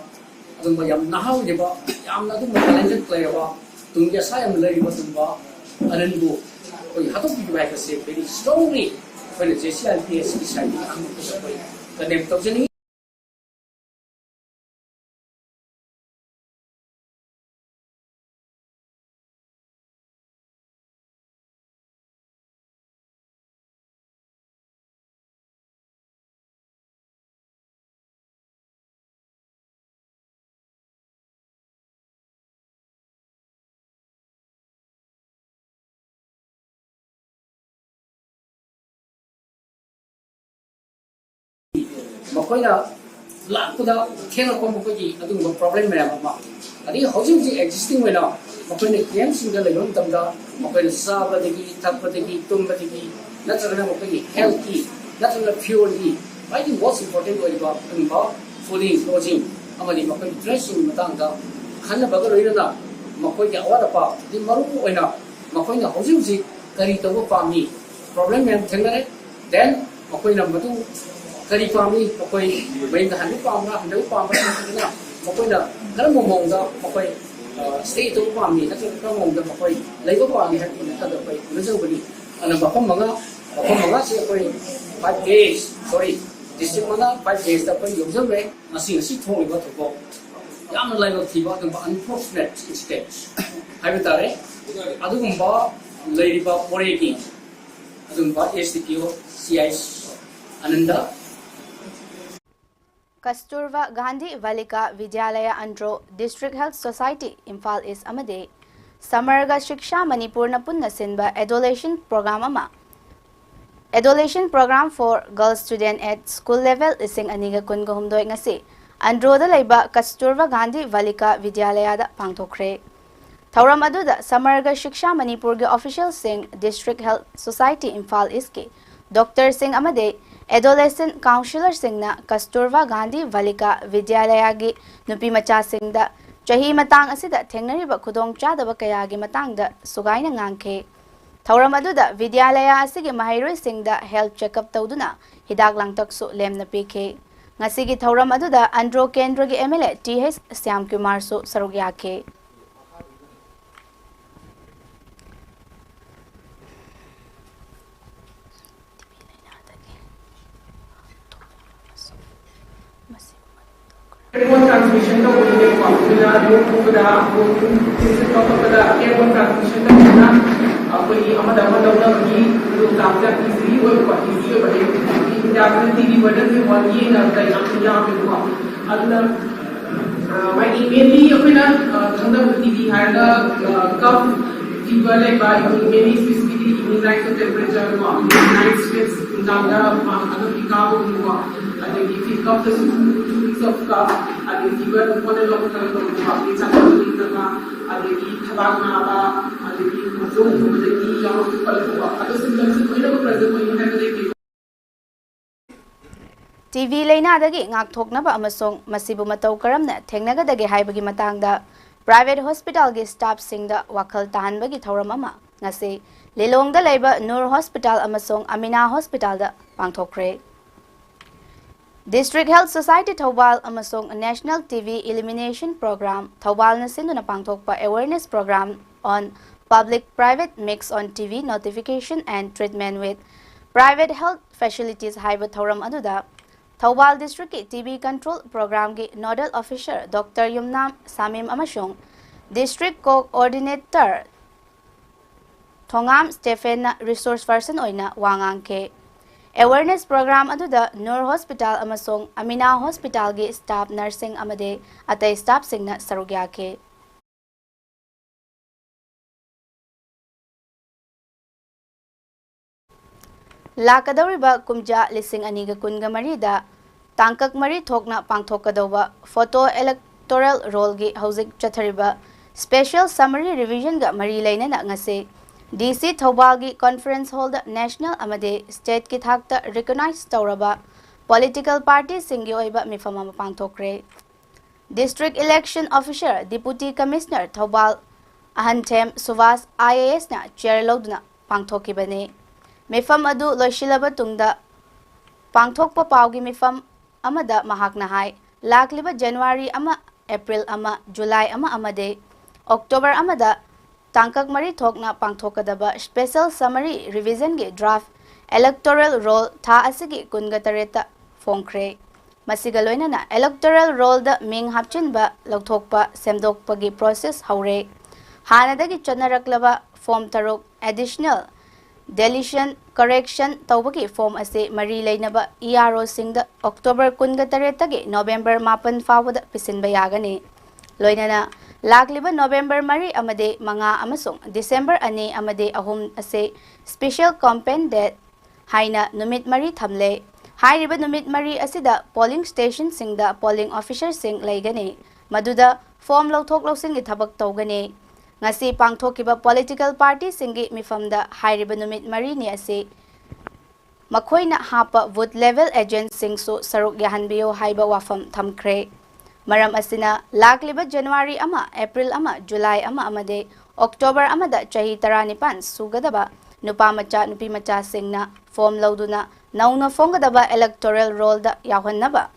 ꯑꯗꯨꯒꯨꯝꯕ ꯌꯥꯝ ꯅꯍꯥ ꯑꯣꯏꯔꯤꯕ, ꯌꯥꯝꯅ ꯑꯗꯨꯒꯨꯝꯕ talented ꯂꯩꯔꯕ, ꯇꯨꯡꯒꯤ ꯑꯁꯥ ꯌꯥꯝꯅ ꯂꯩꯔꯤꯕ ꯑꯗꯨꯒꯨꯝꯕ ꯑꯅꯟꯕꯨ ꯑꯩꯈꯣꯏ ꯍꯥꯠꯇꯣꯛꯄꯤꯈꯤꯕ ꯍꯥꯏꯕꯁꯦ very strongly ꯑꯩꯈꯣꯏꯅ JCRPS ꯀꯤ side ꯇꯒꯤ ꯑꯍꯥꯟꯕ ꯑꯩꯈꯣꯏ condemn ꯇꯧꯖꯅꯤꯡꯉꯤ꯫ ꯃꯈꯣꯏꯅ ꯂꯥꯛꯄꯗ ꯊꯦꯡꯂꯛꯄ ꯃꯈꯣꯏꯒꯤ ꯑꯗꯨꯒꯨꯝꯕ problem ꯃꯌꯥꯝ ꯑꯃ, ꯑꯗꯒꯤ ꯍꯧꯖꯤꯛ ꯍꯧꯖꯤꯛ existing ꯑꯣꯏꯅ ꯃꯈꯣꯏꯅ camp ꯁꯤꯡꯗ ꯂꯩꯕ ꯃꯇꯝꯗ ꯃꯈꯣꯏꯅ ꯆꯥꯕꯗꯒꯤ, ꯊꯛꯄꯗꯒꯤ, ꯇꯨꯝꯕꯗꯒꯤ, ꯅꯠꯇ꯭ꯔꯒꯅ ꯃꯈꯣꯏꯒꯤ health ꯀꯤ, ꯅꯠꯇ꯭ꯔꯒꯅ fuel ꯀꯤ ꯈ꯭ꯋꯥꯏꯗꯒꯤ most important ꯑꯣꯏꯔꯤꯕ ꯑꯗꯨꯒꯨꯝꯕ fooding, lodging ꯑꯃꯗꯤ ꯃꯈꯣꯏꯒꯤ dress ꯁꯤꯡꯒꯤ ꯃꯇꯥꯡꯗ ꯈꯟꯅꯕꯒ ꯂꯣꯏꯅꯅ ꯃꯈꯣꯏꯒꯤ ꯑꯋꯥꯠ ꯑꯄꯥ, ꯑꯗꯩ ꯃꯔꯨ ꯑꯣꯏꯅ ꯃꯈꯣꯏꯅ ꯍꯧꯖꯤꯛ ꯍꯧꯖꯤꯛ ꯀꯔꯤ ꯇꯧꯕ ꯄꯥꯝꯃꯤ, problem ꯃꯌꯥꯝ ꯊꯦꯡꯅꯔꯦ꯫ Then ꯃꯈꯣꯏꯅ ꯃꯗꯨ ꯀꯔꯤ ꯄꯥꯝꯃꯤ, ꯃꯈꯣꯏ ꯃꯌꯨꯝꯗ ꯍꯟꯕ ꯄꯥꯝꯕ꯭ꯔꯥ, ꯍꯟꯗꯕ ꯄꯥꯝꯕ꯭ꯔꯥ, ꯅꯠꯇ꯭ꯔꯒꯅ ꯃꯈꯣꯏꯅ ꯀꯔꯝꯕ ꯃꯑꯣꯡꯗ ꯃꯈꯣꯏ, ꯑ, stay ꯇꯧꯕ ꯄꯥꯝꯃꯤ, ꯅꯠꯇ꯭ꯔꯒ ꯀꯔꯝꯕ ꯃꯑꯣꯡꯗ ꯃꯈꯣꯏ ꯂꯩꯕ ꯄꯥꯝꯃꯤ ꯍꯥꯏꯕꯒꯤ ꯃꯇꯥꯡꯗ ꯑꯩꯈꯣꯏ ꯎꯅꯖꯔꯨꯕꯅꯤ꯫ ꯑꯗꯨꯅ ꯃꯐꯝ ꯃꯉꯥ, ꯃꯐꯝ ꯃꯉꯥꯁꯤ ꯑꯩꯈꯣꯏ five days, sorry, district ꯃꯉꯥ five days ꯇ ꯑꯩꯈꯣꯏ ꯌꯧꯖꯔꯨꯔꯦ꯫ ꯉꯁꯤ, ꯉꯁꯤ ꯊꯣꯛꯂꯤꯕ ꯊꯧꯗꯣꯛ ꯌꯥꯝꯅ ꯂꯥꯏꯕꯛ ꯊꯤꯕ ꯑꯗꯨꯒꯨꯝꯕ unfortunate incident ꯍꯥꯏꯕ ꯇꯥꯔꯦ꯫ ꯑꯗꯨꯒꯨꯝꯕ ꯂꯩꯔꯤꯕ ꯃꯣꯔꯦꯒꯤ ꯑꯗꯨꯒꯨꯝꯕ S D P O C I Ananda꯫ ꯀꯁꯇꯨꯔꯕꯥ Gandhi ꯕꯥꯂꯤꯀꯥ ꯕꯤꯗ꯭ꯌꯥꯂꯌꯥ Andro, District Health Society, Imphal ꯏꯁ ꯑꯃꯗꯤ ꯁꯃꯔꯒ ꯁꯤꯛꯁꯥ ꯃꯅꯤꯄꯨꯔꯅ ꯄꯨꯟꯅ ꯁꯤꯟꯕ adolescent program ꯑꯃ, Adolescent Program for Girls Student at School Level ꯂꯤꯁꯤꯡ ꯑꯅꯤꯒ ꯀꯨꯟꯒ ꯍꯨꯝꯗꯣꯏ ꯉꯁꯤ ꯑꯟꯗ꯭ꯔꯣꯗ ꯂꯩꯕ ꯀꯁꯇꯨꯔꯕꯥ ꯒꯥꯟꯙꯤ ꯕꯥꯂꯤꯀꯥ ꯕꯤꯗ꯭ꯌꯥꯂꯌꯥꯗ ꯄꯥꯡꯊꯣꯛꯈ꯭ꯔꯦ꯫ ꯊꯧꯔꯝ ꯑꯗꯨꯗ ꯁꯃꯔꯒ ꯁꯤꯛꯁꯥ ꯃꯅꯤꯄꯨꯔꯒꯤ officialꯁꯤꯡ, District Health Society ꯏꯝꯐꯥꯜ ꯏꯁꯀꯤ doctorꯁꯤꯡ ꯑꯃꯗꯤ adolescent counsellorꯁꯤꯡꯅ ꯀꯁꯇꯨꯔꯕꯥ ꯒꯥꯟꯙꯤ ꯕꯥꯂꯤꯀꯥ ꯕꯤꯗ꯭ꯌꯥꯂꯌꯥꯒꯤ ꯅꯨꯄꯤ ꯃꯆꯥꯁꯤꯡꯗ ꯆꯍꯤ ꯃꯇꯥꯡ ꯑꯁꯤꯗ ꯊꯦꯡꯅꯔꯤꯕ ꯈꯨꯗꯣꯡꯆꯥꯗꯕ ꯀꯌꯥꯒꯤ ꯃꯇꯥꯡꯗ ꯁꯨꯒꯥꯏꯅ ꯉꯥꯡꯈꯤ꯫ ꯊꯧꯔꯝ ꯑꯗꯨꯗ ꯕꯤꯗ꯭ꯌꯥꯂꯌꯥ ꯑꯁꯤꯒꯤ ꯃꯍꯩꯔꯣꯏꯁꯤꯡꯗ health checkup ꯇꯧꯗꯨꯅ ꯍꯤꯗꯥꯛ ꯂꯥꯡꯊꯛꯁꯨ ꯂꯦꯝꯅ ꯄꯤꯈꯤ꯫ ꯉꯁꯤꯒꯤ ꯊꯧꯔꯝ ꯑꯗꯨꯗ ꯑꯟꯗ꯭ꯔꯣ ꯀꯦꯟꯗ꯭ꯔꯒꯤ M L A T H ꯁ꯭ꯌꯥꯝꯀꯨꯃꯥꯔꯁꯨ ꯁꯔꯨꯛ ꯌꯥꯈꯤ꯫ ꯑꯦꯌꯔꯕꯣꯔꯟ ꯇ꯭ꯔꯥꯟꯁꯃꯤꯁꯟ ꯇꯧꯕꯅꯤꯅꯀꯣ, ꯑꯗꯨꯅ ꯂꯣꯛ ꯈꯨꯕꯗ, ꯇꯤꯟꯁꯤꯠꯄ ꯈꯣꯠꯄꯗ ꯑꯦꯌꯔꯕꯣꯔꯟ ꯇ꯭ꯔꯥꯟꯁꯃꯤꯁꯟ ꯇꯧꯕꯅꯤꯅ ꯑꯩꯈꯣꯏꯒꯤ ꯑꯃꯗ ꯑꯃ ꯂꯧꯅꯕꯒꯤ ꯈꯨꯗꯣꯡꯆꯥꯕꯁꯦ ꯌꯥꯝ ꯏꯖꯤꯂꯤ ꯑꯣꯏꯕꯀꯣ, ꯏꯖꯤ ꯑꯣꯏꯕ ꯍꯥꯏꯗꯤ ꯏꯟꯗꯤꯌꯥꯁꯤꯅ ꯇꯤ ꯕꯤ ꯕꯔꯗꯟꯁꯦ ꯋꯥꯟ ꯌꯦꯡꯅꯕꯗ ꯌꯥꯝ ꯌꯥꯝꯃꯦꯕꯀꯣ꯫ ꯑꯗꯨꯅ ꯃꯥꯒꯤ ꯃꯦꯟꯂꯤ ꯑꯩꯈꯣꯏꯅ ꯈꯪꯗꯕ ꯇꯤ ꯕꯤ ꯍꯥꯏꯔꯒ ꯀꯐ ꯐꯤꯚꯔ ꯂꯩꯕ, ꯃꯦꯟꯂꯤ ꯁ꯭ꯄꯦꯁꯤꯐꯤꯀꯂꯤ ꯏꯚꯤꯅꯤꯡ ꯂꯥꯏꯠꯁ ꯇꯦꯝꯄꯔꯦꯆꯔ ꯀꯣ, ꯅꯥꯏꯠ ꯁ꯭ꯋꯦꯠꯁ ꯅꯨꯡꯗꯥꯡꯗ ꯍꯨꯃꯥꯡ ꯑꯗꯨꯝ ꯀꯥꯕꯒꯨꯝꯕꯀꯣ, ꯑꯗꯒꯤ ꯐꯤ ꯀꯐꯇꯁꯨ ꯇꯨ ꯋꯤꯛꯁ ꯑꯣꯐ ꯀꯐ, ꯑꯗꯒꯤ ꯐꯤꯚꯔ ꯑꯣꯟ ꯑꯦꯟ ꯑꯣꯐ ꯇꯧꯕꯀꯣ, ꯑꯗꯩ ꯆꯥꯛ ꯆꯥꯅꯤꯡꯗꯕ, ꯑꯗꯒꯤ ꯊꯕꯥꯛ ꯅꯥꯕ, ꯑꯗꯒꯤ ꯃꯇꯣꯡꯒꯨꯝꯕꯗꯒꯤ ꯌꯥꯎꯔꯛꯄ ꯈꯣꯠꯂꯛꯄꯀꯣ, ꯑꯗꯣ ꯁꯤꯝꯇꯝꯁꯦ ꯂꯣꯏꯅꯃꯛ ꯄ꯭ꯔꯖꯦꯟ ꯑꯣꯏꯅꯤ ꯍꯥꯏꯕ ꯂꯩꯇꯦ꯫ ꯇꯤ ꯕꯤ ꯂꯩꯅꯥꯗꯒꯤ ꯉꯥꯛꯊꯣꯛꯅꯕ ꯑꯃꯁꯨꯡ ꯃꯁꯤꯕꯨ ꯃꯇꯧ ꯀꯔꯝꯅ ꯊꯦꯡꯅꯒꯗꯒꯦ ꯍꯥꯏꯕꯒꯤ ꯃꯇꯥꯡꯗ private hospitalꯒꯤ staffꯁꯤꯡꯗ ꯋꯥꯈꯜ ꯇꯥꯍꯟꯕꯒꯤ ꯊꯧꯔꯝ ꯑꯃ ꯉꯁꯤ ꯂꯤꯂꯣꯡꯗ ꯂꯩꯕ ꯅꯨꯔ ꯍꯣꯁꯄꯤꯇꯥꯜ ꯑꯃꯁꯨꯡ ꯑꯃꯤꯅꯥ ꯍꯣꯁꯄꯤꯇꯥꯜꯗ ꯄꯥꯡꯊꯣꯛꯈ꯭ꯔꯦ꯫ District Health Society ꯊꯧꯕꯥꯜ ꯑꯃꯁꯨꯡ National T B Elimination Program ꯊꯧꯕꯥꯜꯅ ꯁꯤꯟꯗꯨꯅ ꯄꯥꯡꯊꯣꯛꯄ awareness program on public private mix on T B notification and treatment with private health facilities ꯍꯥꯏꯕ ꯊꯧꯔꯝ ꯑꯗꯨꯗ Thoubal districtꯀꯤ T B control programꯒꯤ nodal officer Doctor ꯌꯨꯝꯅꯥꯝ ꯁꯥꯃꯤꯝ ꯑꯃꯁꯨꯡ district coordinator ꯊꯣꯉꯥꯝ ꯁ꯭ꯇꯦꯐꯦꯟꯅ resource person ꯑꯣꯏꯅ ꯋꯥ ꯉꯥꯡꯈꯤ꯫ Awareness program ꯑꯗꯨꯗ ꯅꯨꯔ ꯍꯣꯁꯄꯤꯇꯥꯜ ꯑꯃꯁꯨꯡ ꯑꯃꯤꯅꯥ ꯍꯣꯁꯄꯤꯇꯥꯜꯒꯤ staff, nursing ꯑꯃꯗꯤ ꯑꯇꯩ staffꯁꯤꯡꯅ ꯁꯔꯨꯛ ꯌꯥꯈꯤ꯫ ꯂꯥꯛꯀꯗꯧꯔꯤꯕ ꯀꯨꯝꯖꯥ ꯂꯤꯁꯤꯡ ꯑꯅꯤꯒ ꯀꯨꯟꯒ ꯃꯔꯤꯗ ꯇꯥꯡꯀꯛ ꯃꯔꯤ ꯊꯣꯛꯅ ꯄꯥꯡꯊꯣꯛꯀꯗꯧꯕ photo electoral rollꯒꯤ ꯍꯧꯖꯤꯛ ꯆꯠꯊꯔꯤꯕ special summary revisionꯒ ꯃꯔꯤ ꯂꯩꯅꯅ ꯉꯁꯤ D C ꯊꯧꯕꯥꯜꯒꯤ conference hallꯗ national ꯑꯃꯗꯤ stateꯀꯤ ꯊꯥꯛꯇ recognize ꯇꯧꯔꯕ political partyꯁꯤꯡꯒꯤ ꯑꯣꯏꯕ ꯃꯤꯐꯝ ꯑꯃ ꯄꯥꯡꯊꯣꯛꯈ꯭ꯔꯦ꯫ District Election Officer, Deputy Commissioner Thoubal ꯑꯍꯟꯊꯦꯝ Subhash I A S ꯅ chair ꯂꯧꯗꯨꯅ ꯄꯥꯡꯊꯣꯛꯈꯤꯕꯅꯤ꯫ ꯃꯤꯐꯝ ꯑꯗꯨ ꯂꯣꯏꯁꯤꯜꯂꯕ ꯇꯨꯡꯗ ꯄꯥꯡꯊꯣꯛꯄ ꯄꯥꯎꯒꯤ ꯃꯤꯐꯝ ꯑꯃꯗ ꯃꯍꯥꯛꯅ ꯍꯥꯏ, ꯂꯥꯛꯂꯤꯕ January ꯑꯃ, April ꯑꯃ, July ꯑꯃ ꯑꯃꯗꯤ October ꯑꯃꯗ ꯇꯥꯡꯀꯛ ꯃꯔꯤ ꯊꯣꯛꯅ ꯄꯥꯡꯊꯣꯛꯀꯗꯕ special summary revisionꯒꯤ draft electoral roll ꯊꯥ ꯑꯁꯤꯒꯤ ꯀꯨꯟꯒ ꯇꯔꯦꯠꯇ ꯐꯣꯡꯈ꯭ꯔꯦ꯫ ꯃꯁꯤꯒ ꯂꯣꯏꯅꯅ electoral rollꯗ ꯃꯤꯡ ꯍꯥꯞꯆꯤꯟꯕ, ꯂꯧꯊꯣꯛꯄ, ꯁꯦꯝꯗꯣꯛꯄꯒꯤ process ꯍꯧꯔꯦ꯫ ꯍꯥꯟꯅꯗꯒꯤ ꯆꯠꯅꯔꯛꯂꯕ form ꯇꯔꯨꯛ additional, deletion, correction ꯇꯧꯕꯒꯤ form ꯑꯁꯤ ꯃꯔꯤ ꯂꯩꯅꯕ E R Oꯁꯤꯡꯗ October ꯀꯨꯟꯒ ꯇꯔꯦꯠꯇꯒꯤ November ꯃꯥꯄꯟ ꯐꯥꯎꯕꯗ ꯄꯤꯁꯤꯟꯕ ꯌꯥꯒꯅꯤ꯫ ꯂꯣꯏꯅꯅ ꯂꯥꯛꯂꯤꯕ November ꯃꯔꯤ ꯑꯃꯗꯤ ꯃꯉꯥ ꯑꯃꯁꯨꯡ December ꯑꯅꯤ ꯑꯃꯗꯤ ꯑꯍꯨꯝ ꯑꯁꯤ special campaign date ꯍꯥꯏꯅ ꯅꯨꯃꯤꯠ ꯃꯔꯤ ꯊꯝꯂꯦ꯫ ꯍꯥꯏꯔꯤꯕ ꯅꯨꯃꯤꯠ ꯃꯔꯤ ꯑꯁꯤꯗ polling stationꯁꯤꯡꯗ polling officerꯁꯤꯡ ꯂꯩꯒꯅꯤ, ꯃꯗꯨꯗ form ꯂꯧꯊꯣꯛ ꯂꯧꯁꯤꯟꯒꯤ ꯊꯕꯛ ꯇꯧꯒꯅꯤ꯫ ꯉꯁꯤ ꯄꯥꯡꯊꯣꯛꯈꯤꯕ political partyꯁꯤꯡꯒꯤ ꯃꯤꯐꯝꯗ ꯍꯥꯏꯔꯤꯕ ꯅꯨꯃꯤꯠ ꯃꯔꯤꯅꯤ ꯑꯁꯤ ꯃꯈꯣꯏꯅ ꯍꯥꯞꯄ booth level agentꯁꯤꯡꯁꯨ ꯁꯔꯨꯛ ꯌꯥꯍꯟꯕꯤꯌꯨ ꯍꯥꯏꯕ ꯋꯥꯐꯝ ꯊꯝꯈ꯭ꯔꯦ꯫ ꯃꯔꯝ ꯑꯁꯤꯅ, ꯂꯥꯛꯂꯤꯕ January ꯑꯃ, April ꯑꯃ, July ꯑꯃ ꯑꯃꯗꯤ October ꯑꯃꯗ ꯆꯍꯤ ꯇꯔꯥꯅꯤꯄꯥꯟ ꯁꯨꯒꯗꯕ ꯅꯨꯄꯥ ꯃꯆꯥ, ꯅꯨꯄꯤ ꯃꯆꯥꯁꯤꯡꯅ form ꯂꯧꯗꯨꯅ ꯅꯧꯅ ꯐꯣꯡꯒꯗꯕ electoral rollꯗ ꯌꯥꯎꯍꯟꯅꯕ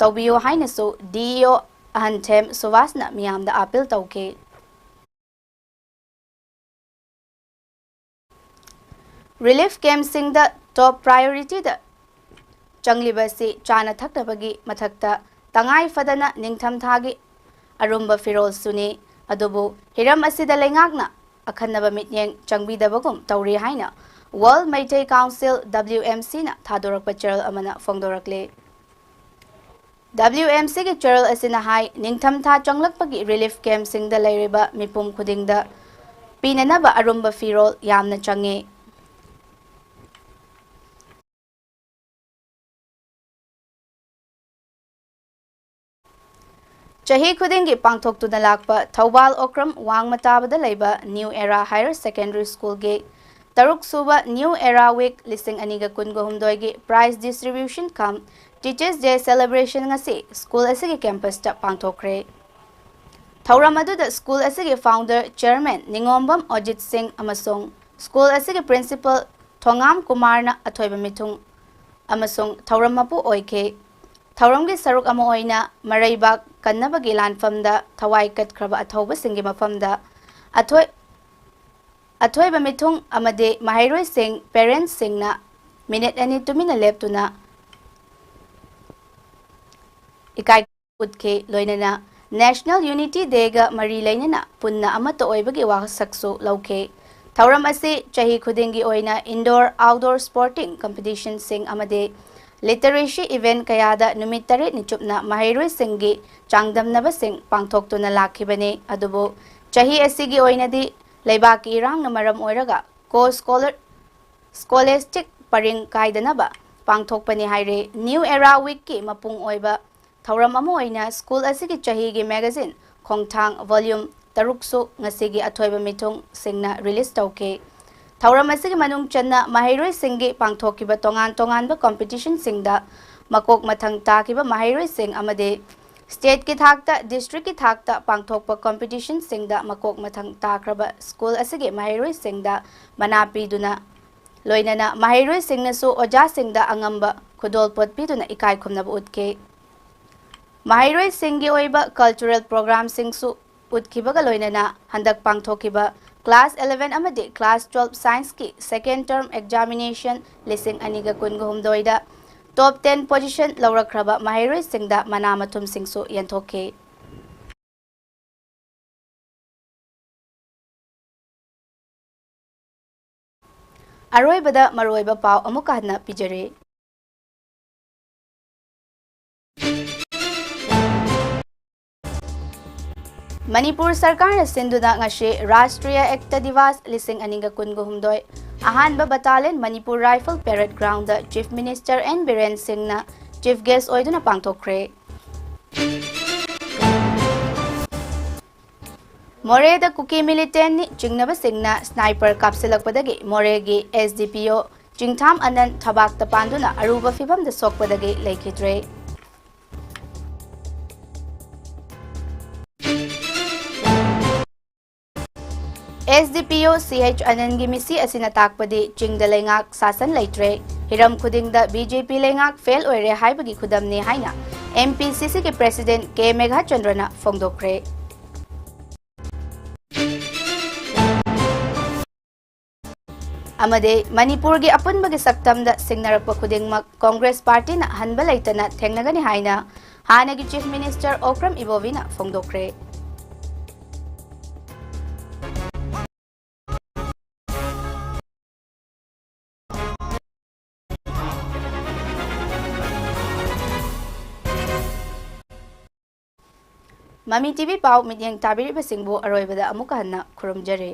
ꯇꯧꯕꯤꯌꯨ ꯍꯥꯏꯅꯁꯨ D E O ꯑꯍꯟꯊꯦꯝ ꯁꯨꯚꯥꯁꯅ ꯃꯤꯌꯥꯝꯗ appeal ꯇꯧꯈꯤ꯫ Relief campꯁꯤꯡꯗ top priorityꯗ ꯆꯪꯂꯤꯕꯁꯤ ꯆꯥꯅ ꯊꯛꯅꯕꯒꯤ ꯃꯊꯛꯇ ꯇꯉꯥꯏ ꯐꯗꯅ ꯅꯤꯡꯊꯝꯊꯥꯒꯤ ꯑꯔꯨꯝꯕ ꯐꯤꯔꯣꯜꯁꯨꯅꯤ꯫ ꯑꯗꯨꯕꯨ ꯍꯤꯔꯝ ꯑꯁꯤꯗ ꯂꯩꯉꯥꯛꯅ ꯑꯈꯟꯅꯕ ꯃꯤꯠꯌꯦꯡ ꯆꯪꯕꯤꯗꯕꯒꯨꯝ ꯇꯧꯔꯤ ꯍꯥꯏꯅ World Meitei Council, W M C, ꯅ ꯊꯥꯗꯣꯔꯛꯄ ꯆꯦꯔꯣꯜ ꯑꯃꯅ ꯐꯣꯡꯗꯣꯔꯛꯂꯤ꯫ W M C ꯒꯤ ꯆꯦꯔꯣꯜ ꯑꯁꯤꯅ ꯍꯥꯏ, ꯅꯤꯡꯊꯝꯊꯥ ꯆꯪꯂꯛꯄꯒꯤ relief camp ꯁꯤꯡꯗ ꯂꯩꯔꯤꯕ ꯃꯤꯄꯨꯝ ꯈꯨꯗꯤꯡꯗ ꯄꯤꯅꯅꯕ ꯑꯔꯨꯝꯕ ꯐꯤꯔꯣꯜ ꯌꯥꯝꯅ ꯆꯪꯉꯤ꯫ ꯆꯍꯤ ꯈꯨꯗꯤꯡꯒꯤ ꯄꯥꯡꯊꯣꯛꯇꯨꯅ ꯂꯥꯛꯄ ꯊꯧꯕꯥꯜ ꯑꯣꯀ꯭ꯔꯝ ꯋꯥꯡꯃ ꯇꯥꯕꯗ ꯂꯩꯕ New Era Higher Secondary School ꯒꯤ ꯇꯔꯨꯛ ꯁꯨꯕ New Era Week ꯂꯤꯁꯤꯡ ꯑꯅꯤꯒ ꯀꯨꯟꯒ ꯍꯨꯝꯗꯣꯏꯒꯤ prize distribution cum Teachers' Day celebration ꯉꯁꯤ school ꯑꯁꯤꯒꯤ campus ꯇ ꯄꯥꯡꯊꯣꯛꯈ꯭ꯔꯦ꯫ ꯊꯧꯔꯝ ꯑꯗꯨꯗ school ꯑꯁꯤꯒꯤ founder chairman ꯅꯤꯉꯣꯝꯕꯝ ꯑꯣꯖꯤꯠ ꯁꯤꯡ ꯑꯃꯁꯨꯡ school ꯑꯁꯤꯒꯤ principal ꯊꯣꯉꯥꯝ ꯀꯨꯃꯥꯔꯅ ꯑꯊꯣꯏꯕ ꯃꯤꯊꯨꯡ ꯑꯃꯁꯨꯡ ꯊꯧꯔꯝ ꯃꯄꯨ ꯑꯣꯏꯈꯤ꯫ ꯊꯧꯔꯝꯒꯤ ꯁꯔꯨꯛ ꯑꯃ ꯑꯣꯏꯅ ꯃꯔꯩꯕꯥꯛ ꯀꯟꯅꯕꯒꯤ ꯂꯥꯟꯐꯝꯗ ꯊꯋꯥꯏ ꯀꯠꯈ꯭ꯔꯕ ꯑꯊꯧꯕꯁꯤꯡꯒꯤ ꯃꯐꯝꯗ ꯑꯊꯣꯏ-, ꯑꯊꯣꯏꯕ ꯃꯤꯊꯨꯡ ꯑꯃꯗꯤ ꯃꯍꯩꯔꯣꯏꯁꯤꯡ, parents ꯁꯤꯡꯅ minute ꯑꯅꯤ ꯇꯨꯃꯤꯟꯅ ꯂꯦꯞꯇꯨꯅ ꯏꯀꯥꯏ ꯎꯠꯈꯤ꯫ ꯂꯣꯏꯅꯅ National Unity Day ꯒ ꯃꯔꯤ ꯂꯩꯅꯅ ꯄꯨꯟꯅ ꯑꯃꯠꯇ ꯑꯣꯏꯕꯒꯤ ꯋꯥꯁꯛꯁꯨ ꯂꯧꯈꯤ꯫ ꯊꯧꯔꯝ ꯑꯁꯤ ꯆꯍꯤ ꯈꯨꯗꯤꯡꯒꯤ ꯑꯣꯏꯅ indoor, outdoor sporting competition ꯁꯤꯡ ꯑꯃꯗꯤ literacy event ꯀꯌꯥꯗ ꯅꯨꯃꯤꯠ ꯇꯔꯦꯠꯅꯤ ꯆꯨꯞꯅ ꯃꯍꯩꯔꯣꯏꯁꯤꯡꯒꯤ ꯆꯥꯡꯗꯝꯅꯕꯁꯤꯡ ꯄꯥꯡꯊꯣꯛꯇꯨꯅ ꯂꯥꯛꯈꯤꯕꯅꯤ꯫ ꯑꯗꯨꯕꯨ ꯆꯍꯤ ꯑꯁꯤꯒꯤ ꯑꯣꯏꯅꯗꯤ ꯂꯩꯕꯥꯛꯀꯤ ꯏꯔꯥꯡꯅ ꯃꯔꯝ ꯑꯣꯏꯔꯒ co-scholar-, scholastic ꯄꯔꯤꯡ ꯀꯥꯏꯗꯅꯕ ꯄꯥꯡꯊꯣꯛꯄꯅꯤ ꯍꯥꯏꯔꯦ꯫ New Era Week ꯀꯤ ꯃꯄꯨꯡ ꯑꯣꯏꯕ ꯊꯧꯔꯝ ꯑꯃ ꯑꯣꯏꯅ school ꯑꯁꯤꯒꯤ ꯆꯍꯤꯒꯤ magazine ꯈꯣꯡꯊꯥꯡ volume ꯇꯔꯨꯛꯁꯨ ꯉꯁꯤꯒꯤ ꯑꯊꯣꯏꯕ ꯃꯤꯊꯨꯡꯁꯤꯡꯅ release ꯇꯧꯈꯤ꯫ ꯊꯧꯔꯝ ꯑꯁꯤꯒꯤ ꯃꯅꯨꯡ ꯆꯟꯅ ꯃꯍꯩꯔꯣꯏꯁꯤꯡꯒꯤ ꯄꯥꯡꯊꯣꯛꯈꯤꯕ ꯇꯣꯉꯥꯟ ꯇꯣꯉꯥꯟꯕ competition ꯁꯤꯡꯗ ꯃꯀꯣꯛ ꯃꯊꯪ ꯇꯥꯈꯤꯕ ꯃꯍꯩꯔꯣꯏꯁꯤꯡ ꯑꯃꯗꯤ state ꯀꯤ ꯊꯥꯛꯇ, district ꯀꯤ ꯊꯥꯛꯇ ꯄꯥꯡꯊꯣꯛꯄ competition ꯁꯤꯡꯗ ꯃꯀꯣꯛ ꯃꯊꯪ ꯇꯥꯈ꯭ꯔꯕ school ꯑꯁꯤꯒꯤ ꯃꯍꯩꯔꯣꯏꯁꯤꯡꯗ ꯃꯅꯥ ꯄꯤꯗꯨꯅ, ꯂꯣꯏꯅꯅ ꯃꯍꯩꯔꯣꯏꯁꯤꯡꯅꯁꯨ ꯑꯣꯖꯥꯁꯤꯡꯗ ꯑꯉꯝꯕ ꯈꯨꯗꯣꯜꯄꯣꯠ ꯄꯤꯗꯨꯅ ꯏꯀꯥꯏ ꯈꯨꯝꯅꯕ ꯎꯠꯈꯤ꯫ ꯃꯍꯩꯔꯣꯏꯁꯤꯡꯒꯤ ꯑꯣꯏꯕ cultural program ꯁꯤꯡꯁꯨ ꯎꯠꯈꯤꯕꯒ ꯂꯣꯏꯅꯅ ꯍꯟꯗꯛ ꯄꯥꯡꯊꯣꯛꯈꯤꯕ class eleven ꯑꯃꯗꯤ class twelve science ꯀꯤ second term examination ꯂꯤꯁꯤꯡ ꯑꯅꯤꯒ ꯀꯨꯟꯒ ꯍꯨꯝꯗꯣꯏꯗ top ten position ꯂꯧꯔꯛꯈ꯭ꯔꯕ ꯃꯍꯩꯔꯣꯏꯁꯤꯡꯗ ꯃꯅꯥ ꯃꯊꯨꯝꯁꯤꯡꯁꯨ ꯌꯦꯟꯊꯣꯛꯈꯤ꯫ ꯑꯔꯣꯏꯕꯗ ꯃꯔꯨꯑꯣꯏꯕ ꯄꯥꯎ ꯑꯃꯨꯛꯀ ꯍꯟꯅ ꯄꯤꯖꯔꯤ꯫ ꯃꯅꯤꯄꯨꯔ ꯁꯔꯀꯥꯔꯅ ꯁꯤꯟꯗꯨꯅ ꯉꯁꯤ ꯔꯥꯁꯇ꯭ꯔꯤꯌꯥ ꯑꯦꯛꯇ ꯗꯤꯋꯥꯁ ꯂꯤꯁꯤꯡ ꯑꯅꯤꯒ ꯀꯨꯟꯒ ꯍꯨꯝꯗꯣꯏ, ꯑꯍꯥꯟꯕ battalion Manipur rifle parade ground chief minister N Biren ꯁꯤꯡꯅ ꯆꯤꯐ ꯒꯦꯁ ꯑꯣꯏꯗꯨꯅ ꯄꯥꯡꯊꯣꯛꯈ꯭ꯔꯦ꯫ ꯃꯣꯔꯦꯗ ꯀꯨꯀꯤ ꯃꯤꯂꯤꯇꯦꯟꯠꯅꯤ ꯆꯤꯡꯅꯕꯁꯤꯡꯅ ꯁ꯭ꯅꯥꯏꯄꯔ ꯀꯥꯞꯁꯤꯜꯂꯛꯄꯗꯒꯤ ꯃꯣꯔꯦꯒꯤ ꯑꯦꯁ ꯗꯤ ꯄꯤ ꯑꯣ ꯆꯤꯡꯊꯥꯝ ꯑꯅꯟ ꯊꯕꯥꯛꯇ ꯄꯥꯟꯗꯨꯅ ꯑꯔꯨꯕ ꯐꯤꯚꯝꯗ ꯁꯣꯛꯄꯗꯒꯤ ꯂꯩꯈꯤꯗ꯭ꯔꯦ꯫ ꯑꯦꯁ ꯗꯤ ꯄꯤ ꯑꯣ ꯁꯤ ꯑꯦꯆ ꯑꯅꯟꯒꯤ ꯃꯤꯁꯤ ꯑꯁꯤꯅ ꯇꯥꯛꯄꯗꯤ ꯆꯤꯡꯗ ꯂꯩꯉꯥꯛ ꯁꯥꯁꯟ ꯂꯩꯇ꯭ꯔꯦ, ꯍꯤꯔꯝ ꯈꯨꯗꯤꯡꯗ ꯕꯤ ꯖꯦ ꯄꯤ ꯂꯩꯉꯥꯛ ꯐꯦꯜ ꯑꯣꯏꯔꯦ ꯍꯥꯏꯕꯒꯤ ꯈꯨꯗꯝꯅꯤ ꯍꯥꯏꯅ ꯑꯦꯝ ꯄꯤ ꯁꯤ ꯁꯤꯒꯤ ꯄ꯭ꯔꯦꯁꯤꯗꯦꯟꯠ ꯀꯦ ꯃꯦꯘꯥꯆꯟꯗ꯭ꯔꯅ ꯐꯣꯡꯗꯣꯛꯈ꯭ꯔꯦ꯫ ꯑꯃꯗꯤ ꯃꯅꯤꯄꯨꯔꯒꯤ ꯑꯄꯨꯟꯕꯒꯤ ꯁꯛꯇꯝꯗ ꯁꯤꯡꯅꯔꯛꯄ ꯈꯨꯗꯤꯡꯃꯛ ꯀꯣꯡꯒ꯭ꯔꯦꯁ ꯄꯥꯔꯇꯤꯅ ꯍꯟꯕ ꯂꯩꯇꯅ ꯊꯦꯡꯅꯒꯅꯤ ꯍꯥꯏꯅ ꯍꯥꯟꯅꯒꯤ ꯆꯤꯐ ꯃꯤꯅꯤꯁꯇꯔ ꯑꯣꯀ꯭ꯔꯝ ꯏꯕꯣꯕꯤꯅ ꯐꯣꯡꯗꯣꯛꯈ꯭ꯔꯦ꯫ ꯃꯃꯤ ꯇꯤ ꯚꯤ ꯄꯥꯎ ꯃꯤꯠꯌꯦꯡ ꯇꯥꯕꯤꯔꯤꯕꯁꯤꯡꯕꯨ ꯑꯔꯣꯏꯕꯗ ꯑꯃꯨꯛꯀ ꯍꯟꯅ ꯈꯨꯔꯨꯝꯖꯔꯤ꯫